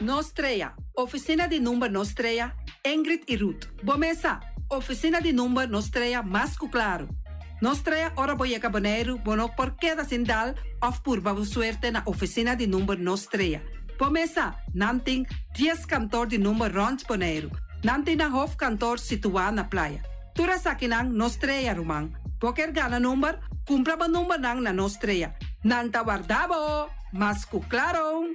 Nos Trea, Ofisina di number Nos Trea, Ingrid i Ruth. Bo mesa, Ofisina di number Nos Trea mas ku klaru. Nos Trea ora bo yega Boneiru bo no por keda sin dal òf purba bo suerte na ofisina di number Nos Trea. Bo mesa, nan tin dies kantor di number rònt Boneiru. Nan tin nan hofkantor situá na Playa. Tur esakinan Nos Trea, ruman. Bo kier gana number? Kumpra bo numbernan na Nos Trea. Nan ta warda bo! Mas ku klaro!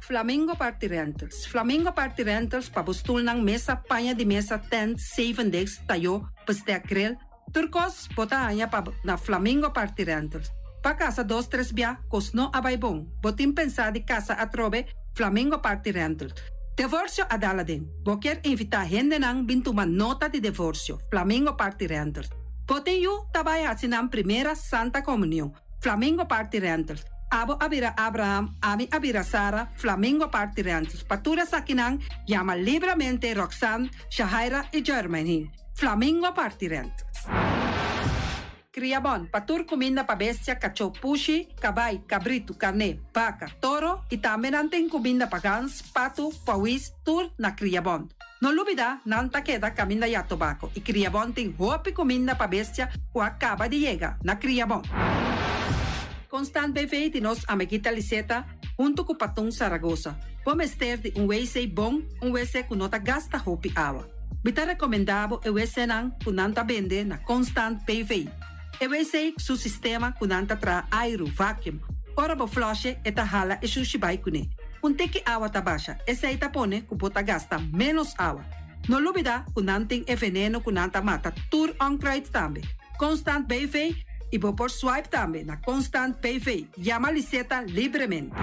Flamingo Party Rentals Flamingo Party Rentals pa bo stulnan, mesa, paña di mesa, tent, zevendegs, tayó, bestek, grill, Tur kos bo ta haña pa na Flamingo Party Rentals. Pa kasa dos tres bia kos no a bai bon. Bo tin pensá di kasa atrobe? Flamingo Party Rentals. Devorsio a dal aden. Bo kier invitá hendenan bin tuma nota di devorsio? Flamingo Party Rentals. Bo tin yu ta bai hasi nan primera Santa Komunion? Flamingo Party Rentals. Abo a bira Abraham, ami a bira Sara, Flamingo Party Rentals. Pa tur esakinan yama libramente Roxanne, Shahaira i Jermaine. Flamingo Party Rentals. Kriabon, pa tur kuminda pa bestia, kachó, pushi, kabai, kabritu, karné, baka, toro i tambe nan tin kuminda pa gans, patu, pawis, tur na Kriabon. No lubida, nan ta keda kaminda ya tobako i Kriabon tin hopi kuminda pa bestia ku a kaba di yega na Kriabon. Constant BV di nos amiguita Liseta huntu ku Patun Saragosa. Bo mester di un wc bon, un wc ku no ta gasta hopi awa. Mi ta rekomendá bo e wcnan ku nan ta bende na Constant BV. E wc su sistema ku nan ta traha airu, vacuum. Ora bo flush'e e ta hala e shushi bai kuné. Un tiki awa ta basha, esei ta pone ku bo ta gasta ménos awa. No lubidá ku nan tin e veneno ku nan ta mata tur onkruid tambe. Constant BV i bo por swipe tambe na Constant BV. Yama Liseta libremente.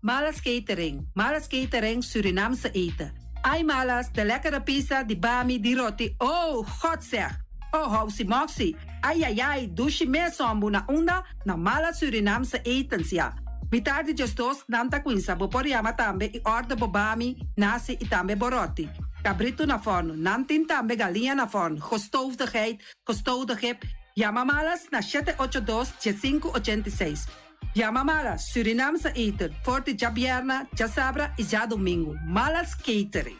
Malas Catering, Malas Catering Surinaamse eten. Ai Malas, de lekkere pizza, di bami, di roti, oh, God zeg! Oh, housi moxi, ai ai ai, dushi mes hombu na unda? Na Malas Surinaamse etens, ya. Mitar di djesdos nan ta cuinsa, bo por yama tambe y order bo bami, nasi y tambe bo roti. Cabrito na forno, nan tin tambe galiña na forno, gestoofde geit, gestoofde gip, yama Malas na shete ocho dos, diesinku ochenta i seis. Yama Malas, Surinaamse eten, for di djabierna, djasabra y djadomingo. Malas Catering.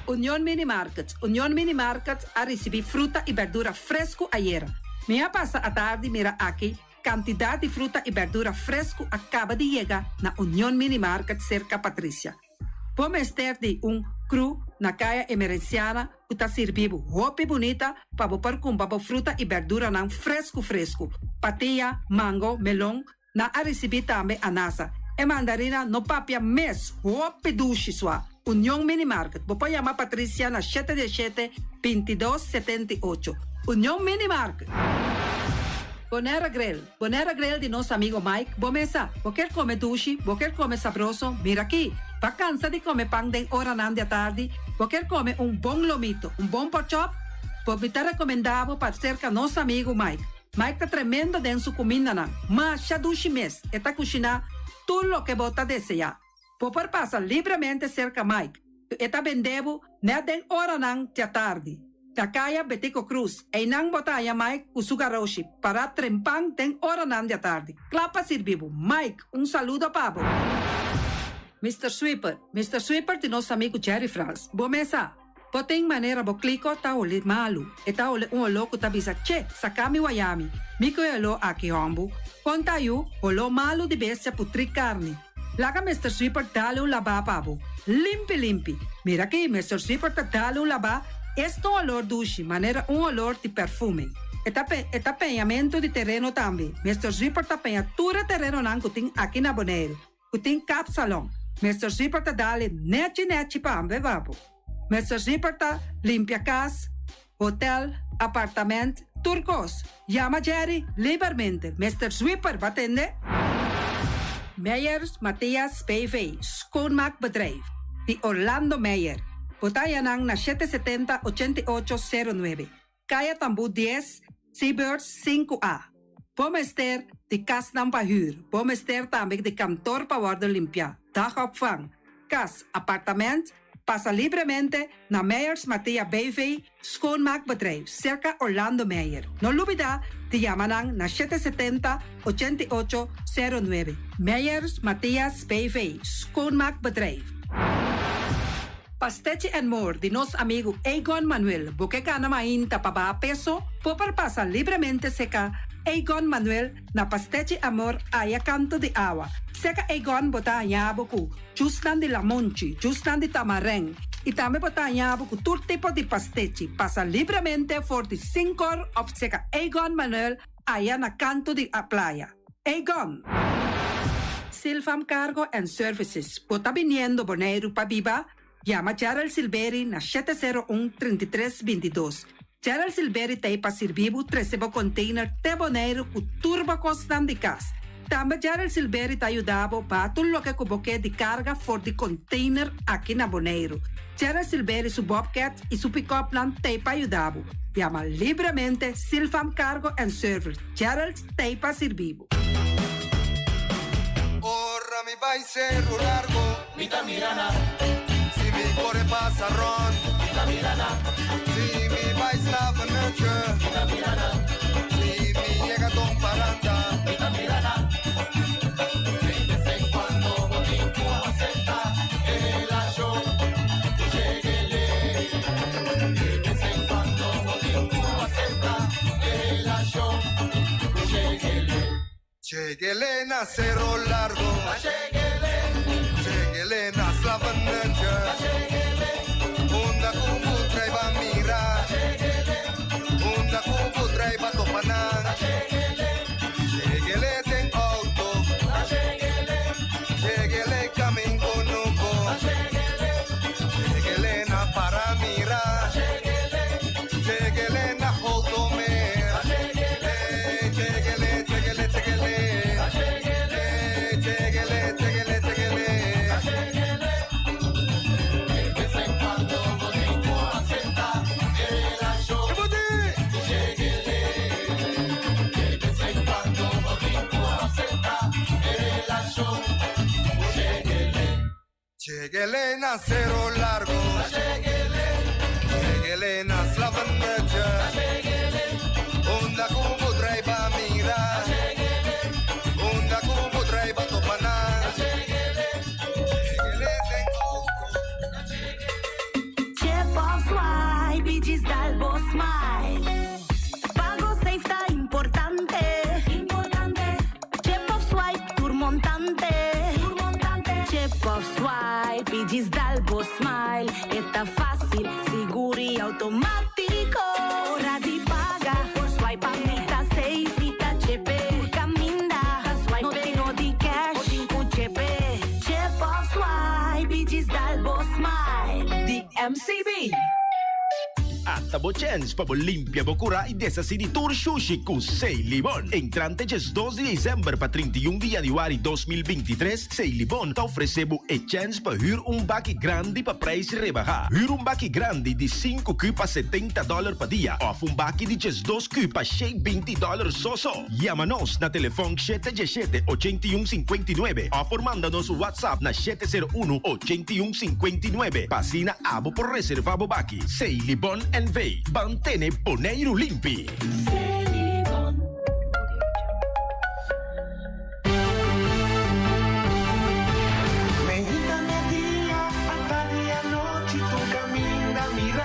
Union Mini Market, Union Mini Market a ricibi fruta y berdura fresco ayera. Mi a pasa atardi mira aki cantidad di fruta y berdura fresco a caba di yega na Union Mini Market cerca Patricia. Bo mester di un cru na Caya Emerenciana cu ta sirbi bo hopi bunita pa bo por cumpra bo fruta y berduranan frescu frescu. Patia, mango, melon, nan a ricibi tambe anasa. E mandarina no papia mes, hopi dushi sua. Union Mini Market, bo por yama Patricia na shete dieshete, bintidos, setenta i ocho. Union Mini Market. Bonaire Grill, Bonaire Grill di nos amigo Mike, bo mesa, bo kier come dushi, bo kier come sabroso, mira aki. Bo a cansa di come pan den oranan di atardi, bo kier come un bon lomito, un bon porkchop, bo mi ta recomenda bo pa cerca nos amigo Mike. Mike ta tremendo den su cumindanan, masha dushi mes, e ta cushina tur loke bo ta desea. Bo por pasa libremente cerca Mike, e ta bende bo net den oranan di atardi. Na Caya Betico Cruz, einan bo ta haña Mike cu su garoshi, para trempan den oranan di atardi. Cla pa sirbi bo. Mike, un saludo pa bo. Mister Sweeper, Mister Sweeper di nos amigo Jerry Frans. Bo mesa. Bo tin manera bo kliko ta hole malu. E ta hole un oló ku ta bisa, Che, saka mi wayami. Mi ku e oló aki hòmbu. Kon ta yu, holó malu di bestia putrí karni. Laga Mister Sweeper dale un labá pa bo. Limpi limpi. Mira aki, Mister Sweeper ta dale un labá, esta un olor dushi, manera un olor di perfume. E ta e ta peñamentu di tereno tambe. Mister Sweeper ta peña tur e terenonan ku tin aki na Boneiru. Ku tin kapsalon. Mister Zipper ta dale nechi nechi pa ambe babo. Mister Zipper ta limpia kas, hotel, apartament, tur kos. Yama Jerry libermente. Mister Zwipper ba tende? Meyers Mathias BV, Schoonmaakbedrijf, di Orlando Meyer. Bo ta haña nan na 770 88 09. Kaya Tambú 10, Seabirds 5A. Bo mester di kasnan pa hür. Bo mester tambe di kantor pa wòrdu limpiá, dagopvang, kas, apartament. Pasa libremente na Meyers Mathea BV Schoonmaakbedrijf, serka Orlando Meyer. No lubidá di yama nan na 770 88 09. Meyers Mathias BV Schoonmaakbedrijf. Pastechi and More di nos amigu Egon Manuel. Bo ke gana mainta pa baha peso? Bo por pasa libremente seka Egon Manuel na Pastechi Amor aya kanto di awa. Seka Egon bo ta haña bo ku jusnan di lamonchi, jusnan di tamarèn i tambe bo ta haña bo ku tur tipo di pastechi. Pasa libremente for di sinkor òf seka Egon Manuel aya na kanto di playa. Egon! Silfam Cargo and Services, Bo ta biniendo Boneiru pa biba? Yama Gerald Silberi na 701 33 22. Gerald Silberi ta ei pa sirbi bo trese bo container te Boneiru ku tur bo kosnan di kas. Tambe Gerald Silberi ta yuda bo baha tur loke ku bo ke di karga for di container aki na Boneiru. Gerald Silberi su bobcat i su pick-upnan ta ei pa yuda bo. Yama libremente Silfam Cargo and Service. Gerald. T'ei pa sirbi bo. Ora mi bai Cerro Largo. Mi ta mira nan. Si mi kore pasa rond. Mi ta mira nan. Si mi bai Slavenutje. Mi ta mira nan. Si mi yega Don Paranda. Mi ta mira nan. De bes en cuando bo tin cu acepta e relacion cu Chegele. De bes en cuando bo tin cu acepta e relacion. Chegele na Cerro Largo. Chegele na Slavenutje. Unda ku bo trai ba mira. Unda ku bo trai ba topa nan. Chegele den auto. Chegele kamin konuko. Chegele na para mira. Chegele na Holtomer. Hey, chegele, chegele, chegele. Hey, chegele, chegele, chegele. Chegele na Cerro Largo. Chegele na Slavenutje. Unda ku bo trai pa mira. Unda ku bo trai pa topa nan. Chegele den auto. Chip of swipe y djis dal bo smile. Pago safe ta importante. Chip of swipe tur montante. Chip of swipe y djis dal bo smile. E ta facil, sigur y automatico. Ora di paga, por swipe mi ta safe. Mi ta chepe, tur caminda. No tin no di cash, bo tin cu chepe. Chip of swipe y djis dal bo smile. Di MCB. Ata bo chèns pa bo limpia bo kurá i deshasí di tur shushi ku Seilibon. Entrante 12 di desèmber pa 31 di yanüari 2023, Seilibon ta ofresé bo e chèns pa hür un baki grandi pa preis rebahá. Hür un baki grandi di sinku kü pa 70 dòler pa dia òf un baki di 12 kü pa 120 dòler so so. Yama nos na telefòn 717 81 59 òf por manda nos un WhatsApp na 701 81 59 pa asina abo por reservá bo baki. Seilibon NV. Ban tene Boneiru limpi! Meita media, atardi anochi, tur caminda mira.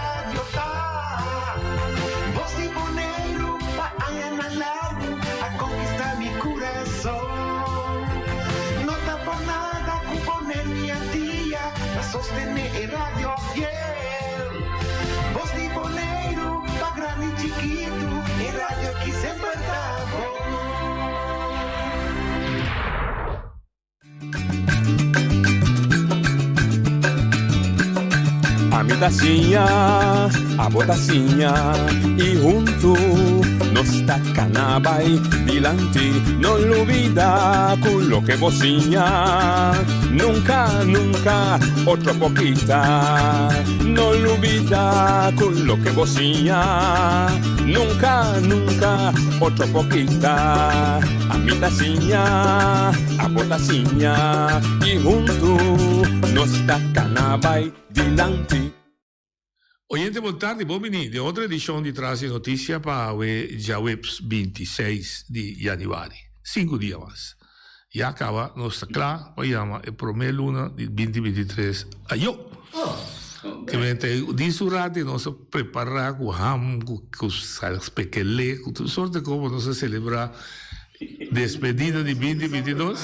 Sostené e radio fiel. Bos di Boneiru, pa grandi i chikitu, e radio ki semper ta bon. Ami ta siña, abo ta siña i huntu nos ta kana bai dilanti. No lubida ku loke bo siña nunka, nunka otro por kita. No lubida ku loke bo siña nunka, nunka otro por kita. Ami ta siña, abo ta siña i huntu nos ta kana bai dilanti. Oyente bon tardi, bon bini den otro edishon di Tras di Notisia pa awe djaweps 26 di yanüari. Sinku dia mas. Ya kaba nos ta kla pa yama e promé luna di binti 23 ayo. Kemente di su rati nos a prepará ku ham, ku ku spekele, ku tur sorte kos pa nos a selebrá despedida di binti 22.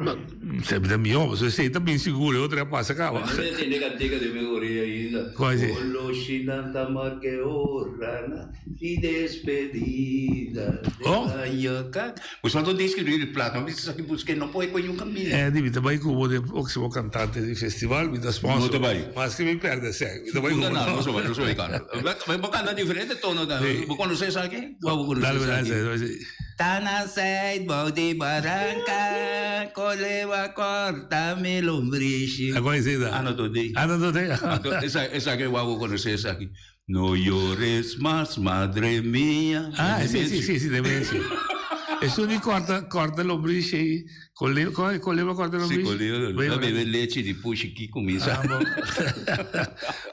Esei ta mihó, pasobra esei ta bin sigur, e otro ya pasa kaba. Bo no tende kantika den mi orea ainda. Kua esei? Oloshinan ta marke orana di despedida de Oh. aña ka. Bo sa ta deskribí di plata, mi bisa esaki busk'é no por koño un kaminda. Eddie, mi ta bai ku bo den próksimo kantante di festival, mi ta sponsor. No ta bai. Maske mi pèrdè sèk, mi ta bai ku bo. No, no ta bai, no ta bai kanta. Bo kanta diferente tono tambe. Sí. Bo konosé esaki? Bo konosé Dale, esaki? dale, dale. Ta na seit bou di baranka, kolewa korta mi lombrishi. A kon esei ta? Ana Todé. Ana Todé. Anto esa esaki wou bo konosé esaki. No llores mas madre mia. Ah, sí, sí, sí, sí, Demencio. Esun di korta korta lombrishi ei. Kole, kon koleba korta Sí, lombrishi? koleba. Ta bebe lechi di pushi ki kuminsá. Ah, bon.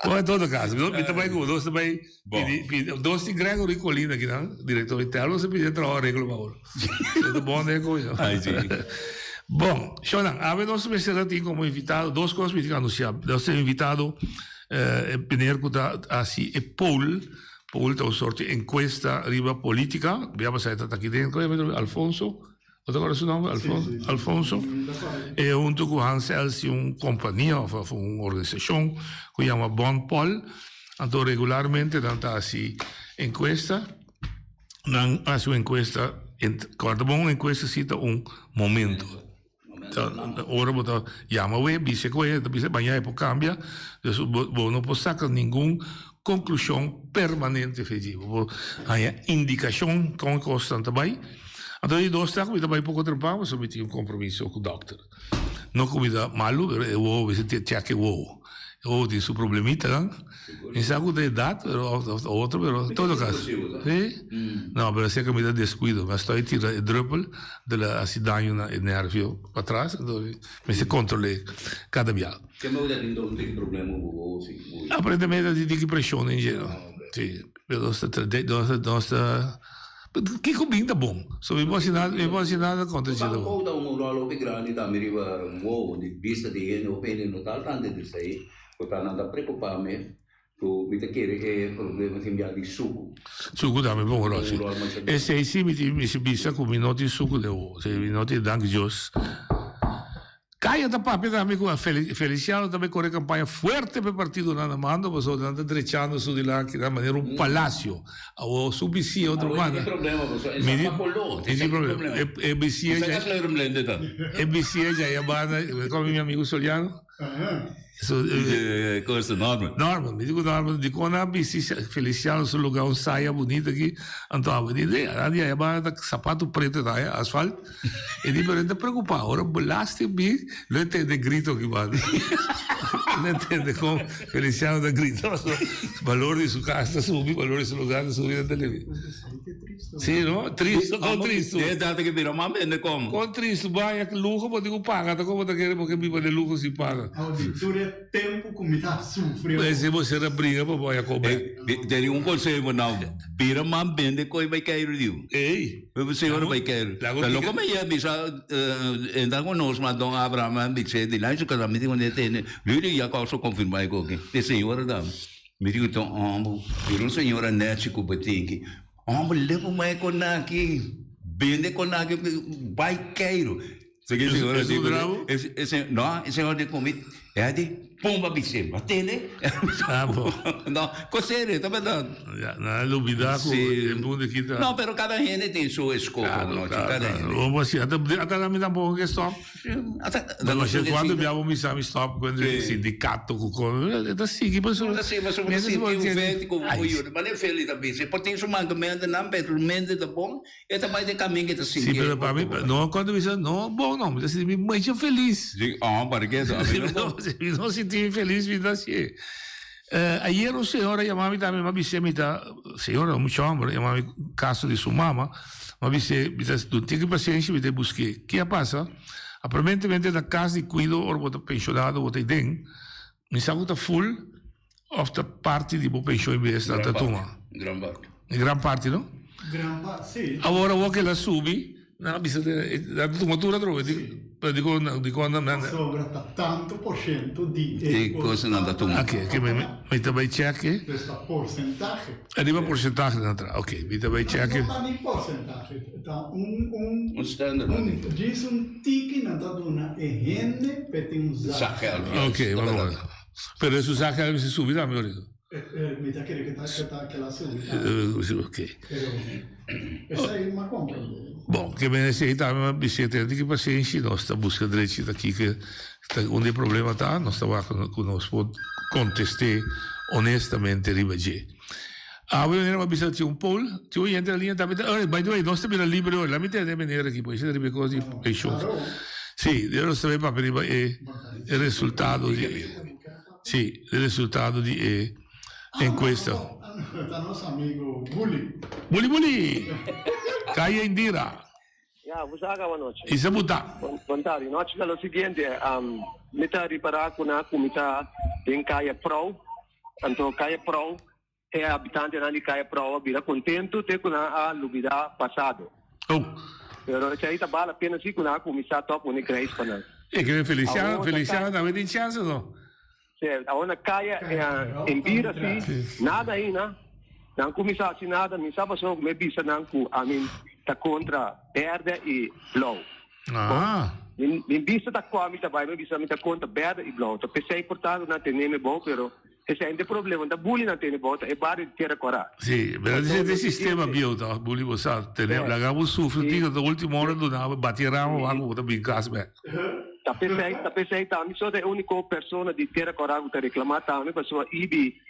Bon, en todo caso, mi ta bai ku nos ta bai Bon. Pidi, pidi, dos di Gregory Colina aquí dan, director di Telmo, se pidi trabajo arreglo pa oro. Esto bon de coño. Ay, sí. Bon, Shonan, awe nos mester a tin como invitado, dos cosas mi tin anuncia. Nos tin invitado, eh, e meneer cu ta haci e poll, poll ta un soort di encuesta riba politica, bia pasá e ta aki den, como llama Alfonso? Bo ta acorda su nomber? Alfonso? Alfonso. E hunto cu Hans Elsie un compania of of un organisacion cu yama Bon Pol. Anto regularmente nan ta haci encuesta. Nan haci un encuesta, corda bon un encuesta si ta un momento. Ta ora bo ta yama we, bisa cu e, ta bisa mañana e por cambia. Dus bo bo no por saca ningun conclusion permanente fe dje. Bo por haña indicacion con e cosnan ta bay. Anto di dos ta cu mi ta bay poco trempan pasobra mi tin un compromiso cu dokter. No cu mi ta malu pero e wowo mester tin check e wowo. E wowo tin su problemitanan. Mi sa cu ta edad pero of otro pero en todo caso. Si? No pero esey cu mi ta descuido. Mi a stoy tira e druppel de la haci daño na e nervio patras anto mester controle cada bia. Ke me uda tin don tin problema ku wowo si ku. Aparentemente tin tiki preshon den dje no. Si, pero nos ta nos ta nos ta kiko bin ta bon. So mi por hasi nada mi por hasi nada kontra dje ta bon. Tampoco ta un ròl hopi grandi tambe riba wowo di bista di hende hopi hende no ta al tanto di esei ku ta nan ta preokupa mes ku mi ta kere e problema tin bia di suku. Suku tambe por un ròl si. Esei si mi tin mi si bisa ku mi no tin suku den wowo. Si mi no tin danki Dios. Kaya ta papia tambe ku Feliciano ta bay kore kampaña fuerte pa e partidonan na mando pasobra nan ta drechando su dilanti nan manera un palacio. Awor su bisia otro banda. Mi tin problema. E bisia e bisia djaya banda komo mi amigo Soliano? Norman. Norman, mi di ku Norman dikon nan a bisti Feliciano su luga un saya bunita aki anto abo di de nan di aya banda ta sapato preto ta aya asfalt e di pero e ta preocupa ora belasting bin lo e tende grito aki banda lo e tende kon Feliciano ta grita pasobra balor di su kas ta subi balor di su lugar ta subi ta lebe si no tristo kon tristo E data ke bira mas bende komo. Kon tristo baña luho bo tin ku paga ta komo ta kere bo ke biba den luho sin paga. Audi tur e tempu ku mi ta sufri awor. Ese bo ser a briga pa bo haña kobe. Teni un konseho bo nau bira mas bende koe bai keiru diu. Ey. Bo señora bai keiru. Ta loko mi a bisa entra ku nos mas don Abraham a bis'é dilanti su kasa mi di ku ne tene Lili ya kousa konfirmá e koki e señora dam. Mi di ku ta homber bira un señora nechi ku bo tin ki. Homber leba mai konaki bende konaki bai keiru. Esun bravo? No, e señor di ku mi. E di, pumba bis'é, bo a tende? Ah, bo. No, kos serio, ta bèrdat. Ya, nan a lubidá ku e mundu aki ta. No, pero kada hende tin su eskoho, no, chi, kada hende. Bo hasi, ata, ata mi tampoco ke stòp. Ata, No sé kuantu bia bo misa mi stòp ku e sindikato ku kon, e ta sigui pasobra. E ta sigui pasobra bo ta sinti un vèt ku bo yuda. Manera Feli ta bisa, e por tin su mankamentunan, pero su mente ta bon. E ta bai den kamin ke ta Sí, sintié pero pa mi, no cuando mi bisa, no, bon no, mi ta sinti mi mucho felis. Sí, oh, para ke eso? A mi no bon. Si mi no sinti mi felis, mi ta hasié. Eh, ayer un señora yama mi tambe, mi a bis'é mi ta, señora, un mucha homber, yama mi caso di su mama, mi a bis'é, mi ta, no tin ki pasenshi, mi ta busk'é. Ke a pasa? Aparentemente na cas di cuido, ora bo ta pensionado, bo ta aden, mi sa cu ta full, Of ta parti di bo pensioen i bes nan ta tuma? Gran parti. Gran parti no? Gran parti, si. Awor awor ke el a subi, nan a bisa nan ta tuma tur atrobe. Pero dikon dikon nan nan. Pasobra ta tantu por shento di e Di kos nan ta tuma. Oke, oke mi mi ta bai chèke. Dus ta porsentahe. Ariba porsentahe nan traha. Oke, mi ta bai chèke. No ta ni porsentahe, ta un un. Un standaard. Un djis un tiki nan ta duna e hende p'e tin un zakgeld. Oke, bo Pero esun sa ke mester subi tambe ahorita. Mi ta kere ke ta ke ta ke la subi tambe. Ok. Pero esei m'a comprende. Bon, ke men esei tambe m'a bis'é tene tiki pasenshi, nos ta buska drechi ta kiko ta unda e problema ta, nos ta wak ku nos por kontest'é honestamente riba dje. Awe manera m'a bisa tin un poll, tin un hende na liña tambe ta, by the way nos ta bira libre hoy, laat mi tende meneer aki por esei ta riba e kos di penshon. Si, nos ta bay papia riba e resultado di, si, e resultado di e enkuesta. Ta nos amigo Bully. Bully Bully! Kaya Indira. Ya, bo sa caba nochi. I sa buta. Bon tardi. Nochi ta lo siguiente, mi ta ripara cu nan a cuminsa den Caya Prou. Anto Caya Prou, e habitantenan di Caya Prou a bira contento te cu nan a lubida pasado. Oh. Pero esey ta bal apena si cu nan a cuminsa to pone grijs pa nan. E ke Feliciano, Feliciano tambe tin chance no? Sí, awor na Caya Enbira si, nada aina. Nan cuminsa haci nada, mi sa pasobra cu mi a bisa nan cu ami ta contra berde y blauw. Ah. Mi mi bista ta cua mi ta bay, mi bisa mi ta contra berde y blauw. Ta pesey por tanto nan tene mi bou, pero esey no ta e problema, no ta bully nan tene bou, ta e bario di Tierra Cora. Sí, pero Anto, e lo sistema siguiente. bieu ta bully bo sa, tene, laga bo sufri un tiki, ta ultimo ora duna bo bati e rama wak bo ta bin cas bek. Ta pesey, ta pesey tambe so ta e unico persona di Tierra Cora cu ta reclama tambe pasobra Ibi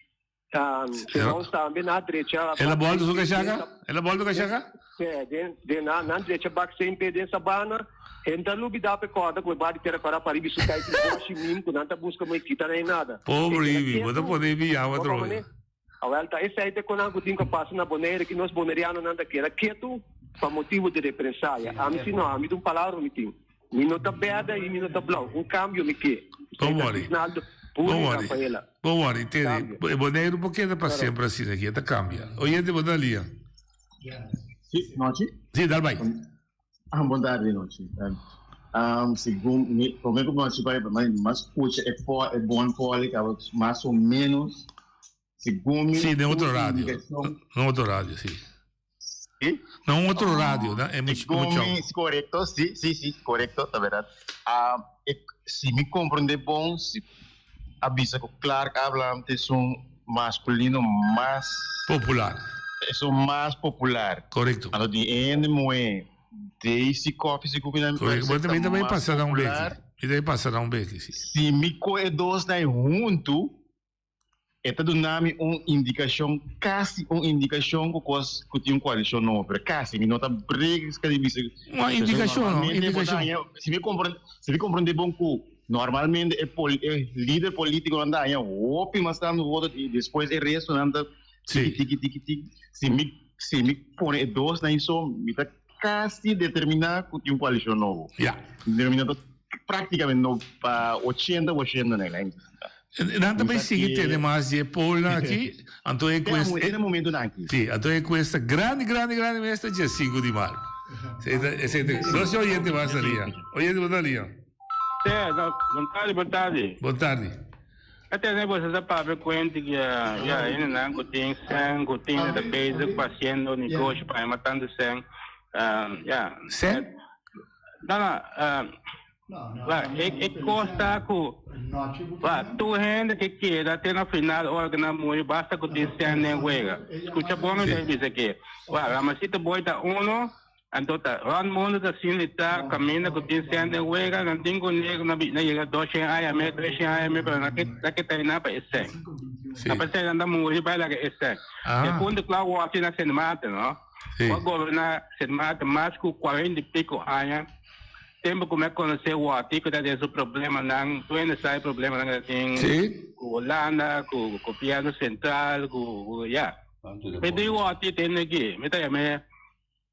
Serons tambe na drecha. El a bolto su cachaca? El a bolto cachaca? Sí, den, den na, na drecha bak CNP den Sabana. En ta lubida pe corda cu e bar di Tierra Cora pa riba su kai tin boshi mim cu nan ta busca mo e kita na e nada. Pobre Ibi, bo ta pone Ibi yawa atrobe. Awel ta esei ta e konan ku tin ku a pasa na Bonaire ki nos bonerianonan ta keda ketu pa motibu di represaya. Ami si no, ami ta un palabra mi tin. Mi no ta bèrdè i mi no ta blou. Un kambio mi ke. Don't Esei ta worry. Cisnaldo Don't Puri worry. Rafaela. Don't worry, Tene. Kambio. E Boneiru por keda pa semper asina aki. E ta kambia. Oyente, bo ta lia. Sí, nochi. Sí, dal bai. Ah, bon tardi, nochi. Um, segun mi, prome ku nochi bai, mas skucha e po, e bon poli, kaba mas o menos Segun mi Sí, den otro tur radio. indikashon. Na otro radio, sí. Sí? Na un otro radio, na e much, Segun mucho. mi, korekto, sí, sí, sí, korekto, ta bèrdat. Ah, e, si mi komprendé bon, si a bisa ku Clark Abraham ta esun maskulino mas. Popular. Esun mas popular. Korekto. Anto di e hende muhé Daisy Coffee segun mi ta Korekto, bo ta tambe ta mas pasa na un beki. popular. Mi ta pasa na un beki, sí. Si mi kohe e dos nan huntu, E ta duna mi un indikashon, kasi un indikashon ku kos ku tin un koalishon nobo, pero kasi, mi no ta brek ska di bisa. Un indikashon, no, Normalmente bo ta indikashon. haña, si mi kompron, si mi komprondé bon ku normalmente e pol, e lider politikonan ta haña hopi mas tantu voto i despues e restonan ta Sí. tiki tiki tiki tiki. Si mi, si mi pone e dosnan ei so, mi ta kasi determiná ku tin un koalishon nobo. Ya. Determiná ta práktikamente no pa ochenta por shento nan. Nan ta bay sigui tene mas di e pollnan aki, anto e cuesta. Te na momentonan aki. Si, anto e cuesta grandi, grandi, grandi mes ta dje sinku di maart. Esey ta, nos tin oyente mas na liña. Oyente bo ta na liña. Sí, no, bon tardi, bon tardi. Bon tardi. A tene boso ta papia cuenta cu ya, ya, hendenan cu tin cen, cu tin ta bezig pa haciendo negocio pa hema tanto cen, ya. Cen? No, no,. Wa, e e kos ta ku wa, tur hende ke keda te na final ora ku nan muri basta ku tin sèn den wega. Skucha bon mi ta bisa ke. Wa, Ramasito Boy ta uno, anto ta rònt mundu ta sinti ta kaminda ku tin sèn den wega, nan tin ku ne na na yega doshen aña me, treshen aña me, pero nan ke nan ke tainá pa e sèn. Sí. Na p'esei nan ta muri bai laga e sèn. Ah. E punto kla wòrdu na Sint Maarten, no? Sí. Ku a goberná Sint Maarten mas ku kuarenta i piko aña. Tempu ku mi a konosé Watty ku ta den su problemanan, tur hende sa e problemanan ku ta tin Sí. ku Hulanda, ku gobièrnu sentral, ku ku ya. Mi di Watty tende aki, mi ta yam'é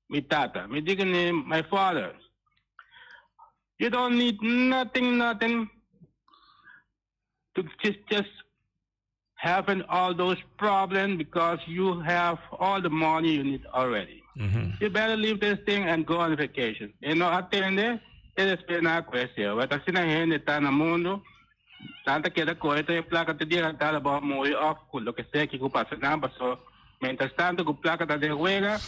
mi tata. Mi di kuné, my father, you don't need nothing, nothing to just just having all those problems because you have all the money you need already. You better leave this thing and go on vacation. E no a tende, e despues nan a cuestia. Wet asina hende ta na mundo, nan ta keda coge tur e placa te dia nan ta bo a muri of cu loke sea kico pasa nan, paso mientras tanto cu placa ta den wega,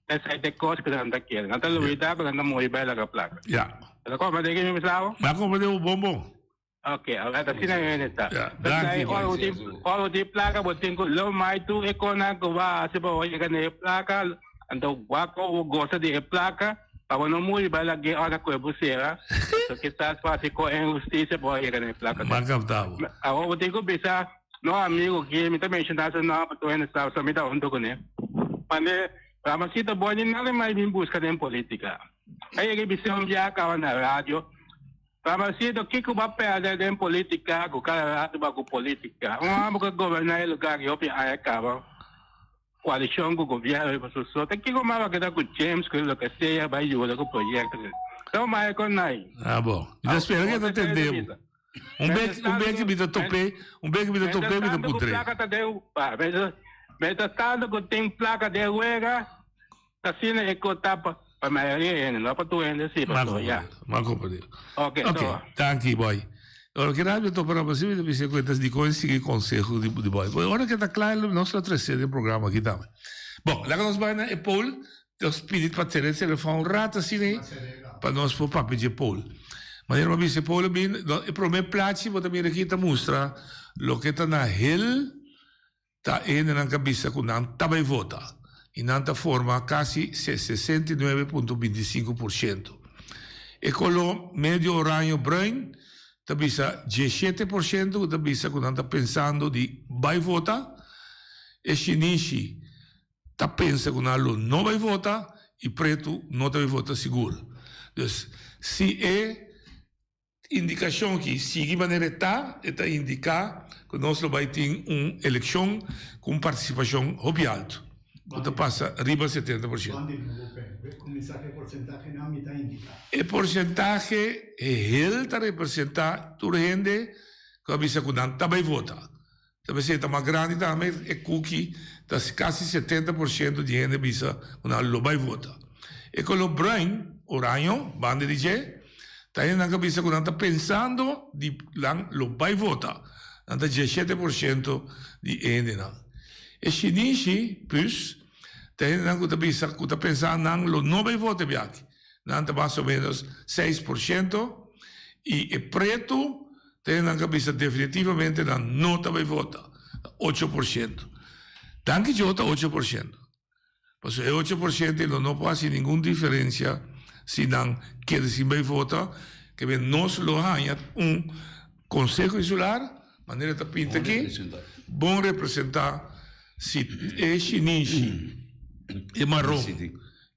esai ta e cos cu nan ta kere. Nan ta lubida cu nan ta muri bay laga placa. Ja. Bo ta comprende kico mi bisa bo? Mi a comprende bo bon bon. Ok, awor asina hende ta. Ja, danki. Pensai ora bo tin ora bo tin plaka bo tin ku lo mai tur e konan ku bo a hasi pa bo yega na e plaka, anto wak ku bo gosa di e plaka pa bo no muri bai lag'é ora ku e bo sera, so kisas bo hasi ko inhustisia pa bo yega na e plaka. M'a kapta bo. Awor bo tin ku bisa no amigo ki mi ta menshona su nòmber pa tur hende sa so mi ta huntu kuné. Mane Ramasito bo ni nada mai bin buska den politika. A yega bisa un biaha kaba na radio. Ramasito, kiko bo a pèrdè den politika ku kada ratu bo a ku politika? Un hòmber ku a goberná e lugá aki hopi aña kaba, koalishon ku gobièrnu riba su so, ta kiko mas bo a keda ku James ku loke sea bai yuda ku proyekto? Ta un maya kon nai. Ah bon. Mi ta spera ke ta tende bo. Un bek, un bek mi ta top'é, un bek mi ta top'é mi ta puntr'é. Mientras tanto ku tin plaka den wega, Asina e ko ta pa pa mayoria hende, no pa tur hende si, pasobra ya. M'a comprende. Ok, Ok, so. danki boy. Ora ke radio topa na Brasil mi ta bisa ku e ta dikon e sigui konseho di di boy. Bo ora ke ta kla nos lo trese den programa aki tambe. Bon, laga nos bai na e poll. Nos pidi pa tene telefòn un rato asina ei pa nos por papia dje poll. Manera bo a bisa e poll a bin, e promé plachi bo ta mira aki ta mustra loke ta na hel. Ta e hendenan ka bisa ku nan ta bai vota i nan ta forma kasi 69.25 por shento. E koló medio oraño bruin ta bisa 17 por shento ku ta bisa ku nan ta pensando di bai vota. E shinishi ta pensa ku nan lo no bai vota i pretu no ta bai vota sigur. Dus si e. Indikashon ki sigui manera e ta, e ta indiká ku nos lo bai tin un elekshon ku un partisipashon hopi altu, ku ta pasa riba 70%. E porsentahe hel ta representá tur hende ku a bisa ku nan ta bai vota. Ta p'esei ta mas grandi tambe e kuki ta kasi 70% di hende bisa ku nan lo bai vota. E koló bruin, oraño, banda di dje, ta hendenan ku a bisa ku nan ta pensando di nan lo bai vota. Nan ta 17% di e hendenan. E shinishi, pus, ta hendenan ku ta bisa ku ta pensa nan lo no bai vota e biaha aki. Nan ta mas o menos 6% i e pretu Te nan ka bisa definitivamente nan no ta bay vota. 8%. Danki Dios ta 8%. Pasobra e 8% ei lo no por haci ningun diferencia si nan keda sin bay vota. Ke men nos lo haña un Conseho Insular, manera ta pinta aki, bon representa si e shinishi, e maron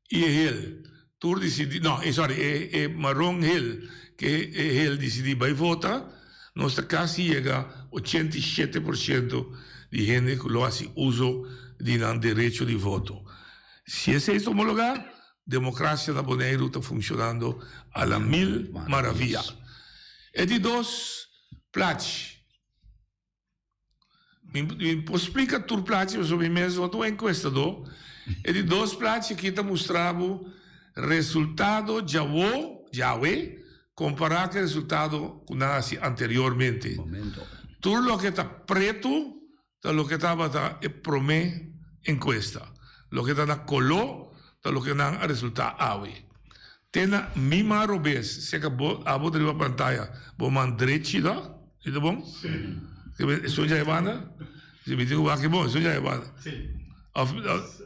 i e hel. Tur disidí, no, e sorry, e e maron hel, ke e hel disidí bai vota, nos ta kasi yega 87% di hende ku lo hasi uso di nan derecho di voto. Si esei ta homologá, demokrasia na Boneiru ta funshonando a la mil maravia. E di dos plachi. Mi mi por splika tur plachi pasobra mi mes no ta un enkuestadó. E di dos plachi aki ta mustra bo resultado djawo, djawe, kompará ku e resultado ku nan a hasi anteriormente. Tur loke ta pretu ta loke tabata e promé enkuesta. Loke ta na koló ta loke nan a resultá awe. Te na mi man robes, seka bo abo ta riba pantaya, bo man drechi no? Si ta bon? Si. Esun dja e banda? Si mi tin ku wak bon, esun dja e banda. Si. Of,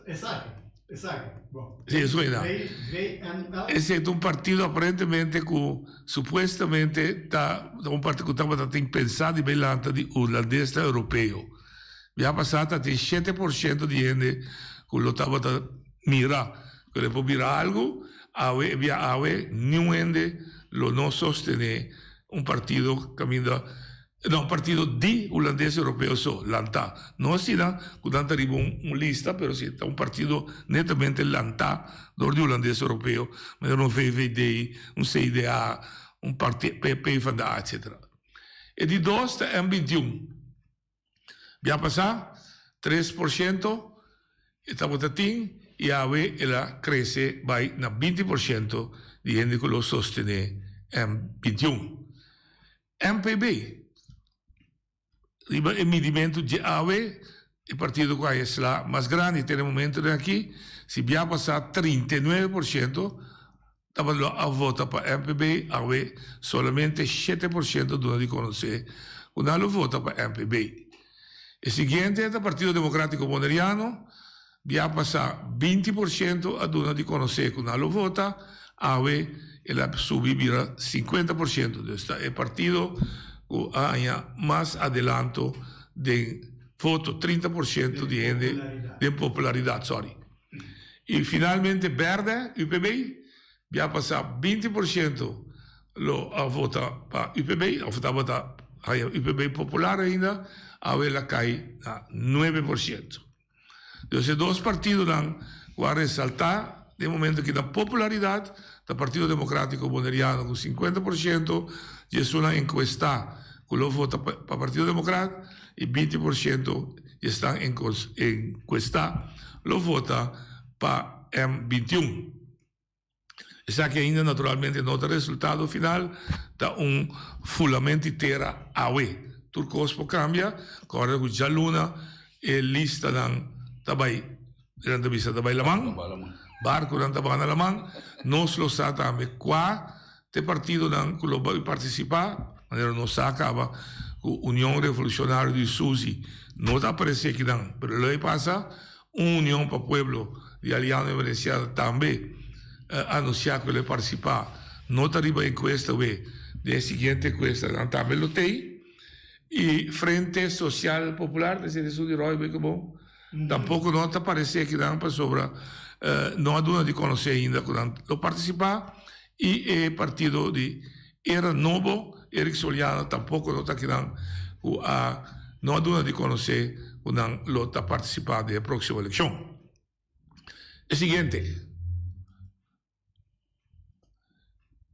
Esaki, esaki, bon. Si, esun ei na. VNL. Esei ta un partido aparentemente ku supuestamente ta un partido ku tabata tin pensa di bai lanta di hulandes ta europeo. Bia pasá ta tin 7% di hende ku lo tabata mira ku lo por bira algu, awe e bia awe niun hende lo no sostené un partido kaminda, no, un partido di hulandes europeo so, lantá. No asina ku nan ta riba un lista, pero si ta un partido netamente lantá dor di hulandes europeo, manera un VVD, un CDA, un PvdA, etcetera. E di dos ta M 21. Bia pasá, 3% e tabata tin i awe el a krese bai na 20% di hende ku lo sostené M 21. MPB, riba e midimentu dje awe, e partido ku a esla mas grandi te na e momentunan aki, si bia pasá 39% Tabata lo a vota pa MPB, awe solamente 7% duna di konosé ku nan lo vota pa MPB. E siguiente ta Partido Democratico Boneriano, bia pasá 20% a duna di konosé ku nan lo vota, awe el a subi bira 50%. Dus ta e partido ku a haña mas adelanto den voto, 30% di hende den popularidat, sorry. I finalmente bèrdè, UPB, bia pasá 20% lo a vota pa UPB, òf tabata haña UPB popular ainda, awe el a kai na 9%. Dus e dos partidonan ku a resaltá den momento aki na popularidat ta Partido Demokrátiko Boneriano ku 50% di esunnan enkuestá ku lo vota pa Partido Demokrat i 20% di esnan enkuestá lo vota pa M 21. Esaki ainda naturalmente no ta resultado final, ta un fulament di tera awe. Tur kos por kambia, kòrda ku djaluna e listanan ta bai, nan ta bisa ta bai laman, barkunan ta baha na laman, nos lo sa tambe kua ta e partidonan ku lo bai partisipá, manera nos sa kaba ku Union Revolucionario di Susi no ta aparesé akinan, pero lo e pasa. Un Union pa Pueblo di Aliano Emerenciano tambe a anunsiá ku lo e partisipá. No ta riba enkuesta we, den e siguiente enkuesta nan tambe lo tei. I Frente Sosial Popular, ta esei esun di Roy Beukeboom, tampoko no ta paresé akinan pasobra no a duna di konosé ainda ku nan lo partisipá. I e partido di Era Nobo, Eric Soliano tampoko no ta kinan ku a no a duna di konosé ku nan lo ta partisipá den e próksimo elekshon. E siguiente.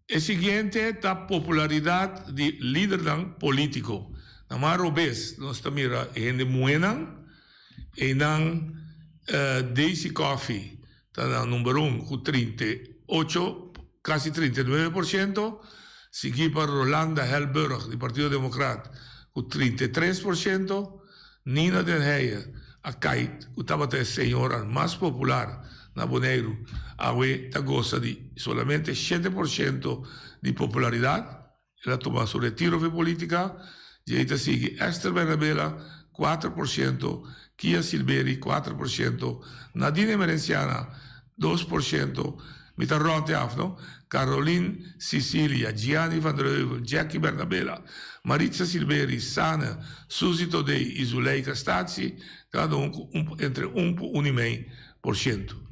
E siguiente ta popularidat di lidernan polítiko. Na man robes nos ta mira e hende muhénan, einan Daisy Coffie ta na number un ku 38, kasi 39%, sigui pa Rolanda Helburg di Partido Demokrat ku 33%, Nina den Heyer a kai ku tabata e señora mas popular na Boneiru, awe ta gosa di solamente 7% di popularidat. El a tuma su retiro for politica, djei ta sigui Esther Bernabela, 4%, Kia Silberi, 4%, Nadine Emerenciana, 2%, mi ta rond e af no, Caroline Cicilia, Gianni van der Heuvel, Jackie Bernabela, Maritza Silberi, Sanne, Suzy Thodé y Zuleika Statie, cada un cu un entre un pu un y mei por ciento.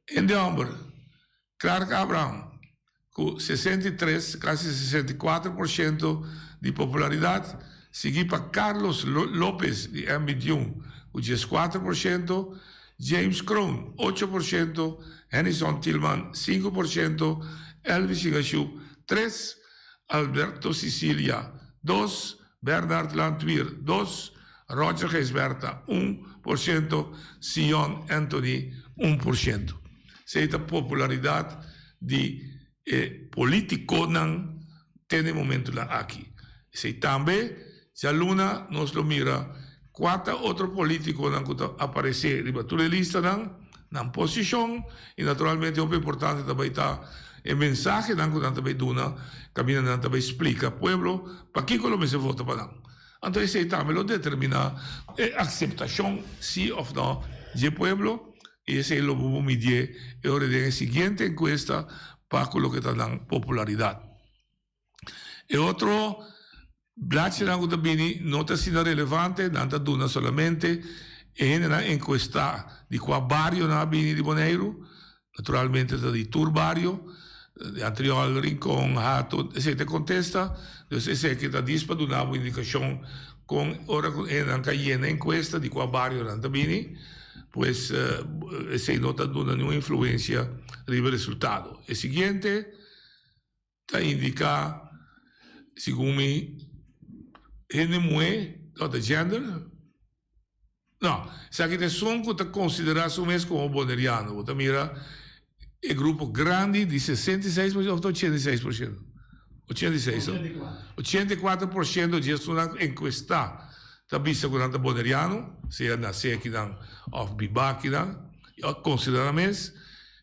Hende homber, Clark Abraham, ku 63, kasi 64% di popularidat, sigui pa Carlos Lopes di M 21 ku 14%, James Kroon 8%, Hennyson Thielman 5%, Elvis Igashoe 3, Alberto Cicilia 2, Bernard Landweer 2, Roger Gijsbertha 1%, Sion Anthony 1%. Esei ta popularidat di e politiconan te na e momentonan aki. Esei tambe djaluna nos lo mira cua ta otro politiconan cu ta aparece riba tur e listanan. nan posishon i naturalmente hopi importante ta bai ta e mensahenan ku nan ta bai duna kaminda nan ta bai splika pueblo pakiko lo mester vota pa nan. Anto esei tambe lo determiná e akseptashon si òf nò dje pueblo i esei lo bo por midié e ora den e siguiente enkuesta pa ku loke ta nan popularidat. E otro blachinan ku ta bini no ta asina relevante, nan ta duna solamente e hendenan enkuestá di kua bario nan a bini di Boneiru, naturalmente ta di tur bario, di Antriol, Rincon, Hato, esei ta e kontesta, dus esei ta dis pa duna bo indikashon kon ora ku e hendenan ka yena enkuesta di kua bario nan ta bini, pues esei no ta duna niun influensia riba e resultado. E siguiente. Ta indiká segun mi hende muhé no ta gender? No, esaki ta esun ku ta konsiderá su mes komo boneriano. Bo ta mira e grupo grandi di 66 por siento òf ta 86 por siento? 86 no? 84 por siento di esunnan ku enkuestá ta bisa ku nan ta boneriano, sea nasé akinan òf bibá akinan, i a konsiderá nan mes.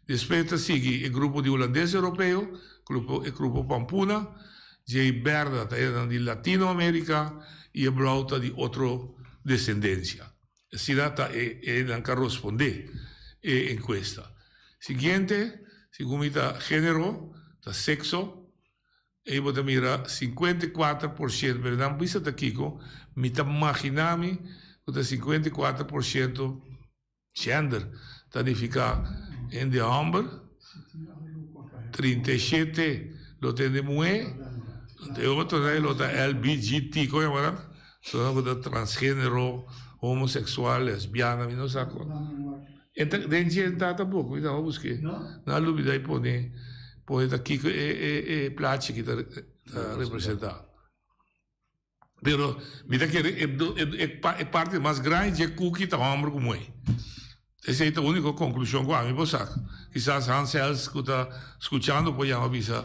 Despues ta sigui e grupo di hulandes europeo, e grupo Pampuna, dje bèrda ta esnan di Latino Amerika i e blou ta di otro desendensia. Asina ta e nan ka rospondé e enkuesta. Siguiente, segun mi ta género, ta sekso, ei bo ta mira 54 por siento, pero nan bisa ta kiko, mi ta magina mi ku ta 54 por siento Gender ta nifiká hende hòmber, 37 lo ta hende muhé, e otronan lo ta LBGT, kon yama nan? Esnan ku ta transgenero, homoseksual, lesbiana, mi no sa kon. E ta den dje ta tampoko, mi tabata busk'é. Nan a lubidá i pone pone ta kiko e e e plachi ki ta representá. Pero mi ta kere e e parti mas grandi dje kuki ta hòmber ku muhé. Esei ta úniko konklushon ku ami por saka. Kisas Hans Els ku ta skuchando por yama bisa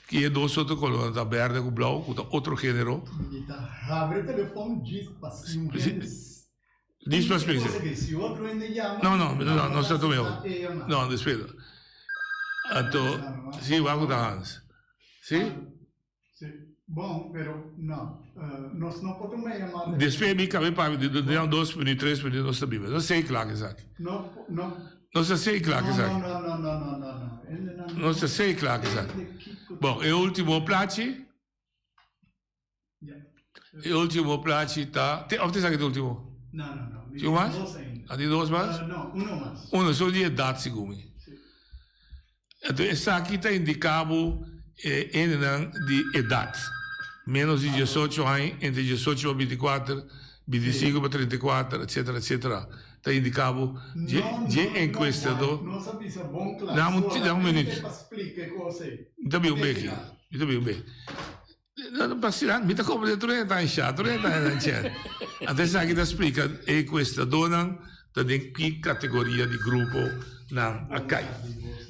ki e dos otro kolónan ta bèrdè ku blou ku ta otro género. Mi ta habri telefòn djis pa si un hende Djis pa splika. Si otro hende yama No no no nos ta tuma e otro. No despues. Anto si wak ku ta Hans. Si? Si, bon, pero no, nos no por tuma e yamada. Despues mi kabe papia di den dos minuut, tres minuut nos ta biba. Nos ta sei kla ku esaki. No, no. Nos ta sei kla ku esaki. No, no, no, no, no, no, no. Nos ta sei kla ku esaki. Bon, e ultimo plachi. E ultimo plachi ta, of ta esaki ta e ultimo? No, no, no. Tin un mas? A tin dos mas? No, uno mas. Uno, so di edat segun mi. Anto esaki ta indiká bo e hendenan di edat, ménos di diesocho aña, entre diesocho pa binti kuater, binti sinku pa 34, etsetera, etsetera. Ta indiká bo dje dje enkuestadó. Nos a bisa bon kla. Dame un dame un minuut. Solamente pa splika e kos ei. Mi ta bin un beki, mi ta bin un beki. Mi ta komprende tur hende ta anshá, tur hende ta anshá. Anto esaki ta splika e enkuestadónan ta den ki kategoria di grupo nan a kai.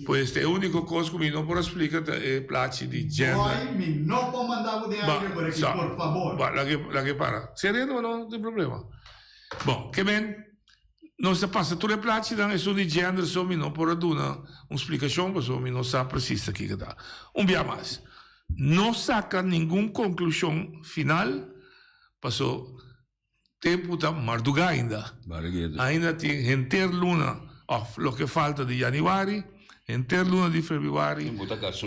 Pues ta e úniko kos ku mi no por a splika ta e plachi di gender. Roy, mi no por manda bo den aire por aki, por fabor. Ba, laga laga e para. Sereno no tin problema. Bon, ke men nos ta pasa tur e plachinan, esun di gender so mi no por a duna un splikashon pasobra mi no sa presis ta kiko ta. Un bia mas. No saka ningun konklushon final paso tempu ta mardugá ainda. Ainda tin henter luna òf loke falta di yanüari, henter luna di febrüari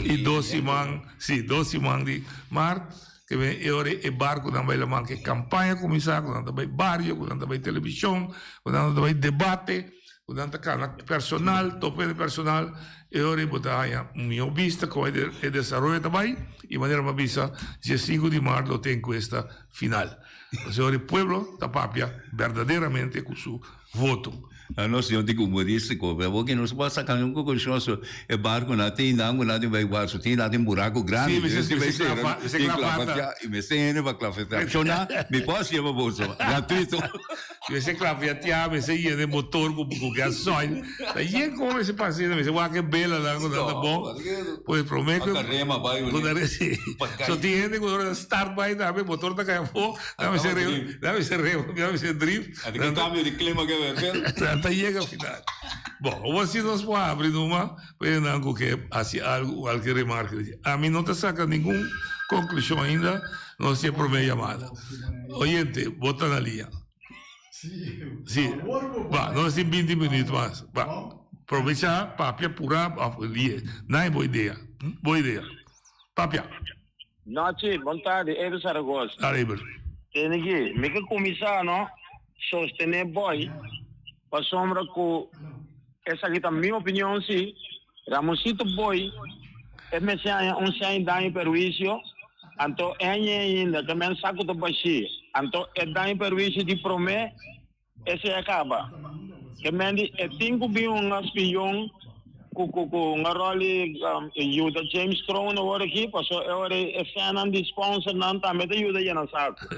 i dos siman, si, dos siman di mart ke ben e ora e barkunan bai laman ku e kampaña kuminsá, ku nan ta bai bario, ku nan ta bai televishon, ku nan ta bai debate. Ku nan ta kana personal, tope di personal, e ora ei bo ta haña un mihó bista kon e desaroyo ta bai i manera mi a bisa dje sinku di mart lo tin enkuesta final. Pasobra e ora e pueblo ta papia berdaderamente ku su voto. Nos señor tin humorístico, pero bo nos por saca un conclusión so e barco na tin nan cu nan tin bay guarda, tin nan tin buraco grandi. Sí, mester mester clava, mester clava. Y mester hende pa clava. Shona, mi por hacié pa boso, gratuito. Mester klafiateá, mester yena e motor ku ku gasoil. Ta yen kon mester pasa asina, mester wak e belanan ku nan ta bon. Pues promé ku ku nan resi. So tin hende ku ora nan start bai tambe motor ta kai afó, nan mester re nan mester re nan mester drift. Ati ku kambio di klima ke wer. Nan ta yega final. Bon, awor si nos por habri numa pa esnan ku ke hasi algu o alke remarke. Ami no ta saka ningun konklushon ainda. Nos tin e promé yamada. Oyente, bo ta na liña. Sí. Ba, nos tin binti minuut mas. Ba, probecha, papia purá òf lie. Nan e bo idea. Bo idea. Papia. Nochi, bon tardi, Eber Zaragoza. Dale, Eber. Tene ki, mi ke kuminsá no sostené Boy pasobra ku esaki ta mi opinion sí. Ramosito Boy e mester haña un sein daño perhuisio, anto e hañ'é ainda ke men sa ku ta bashí, anto e daño perhuisio di promé esei a kaba. Ke men di e tin ku bin un spion ku ku ku un ròl di yuda James Kroon awor aki, paso e ora ei e sènnan di sponsornan tambe ta yuda yena saku.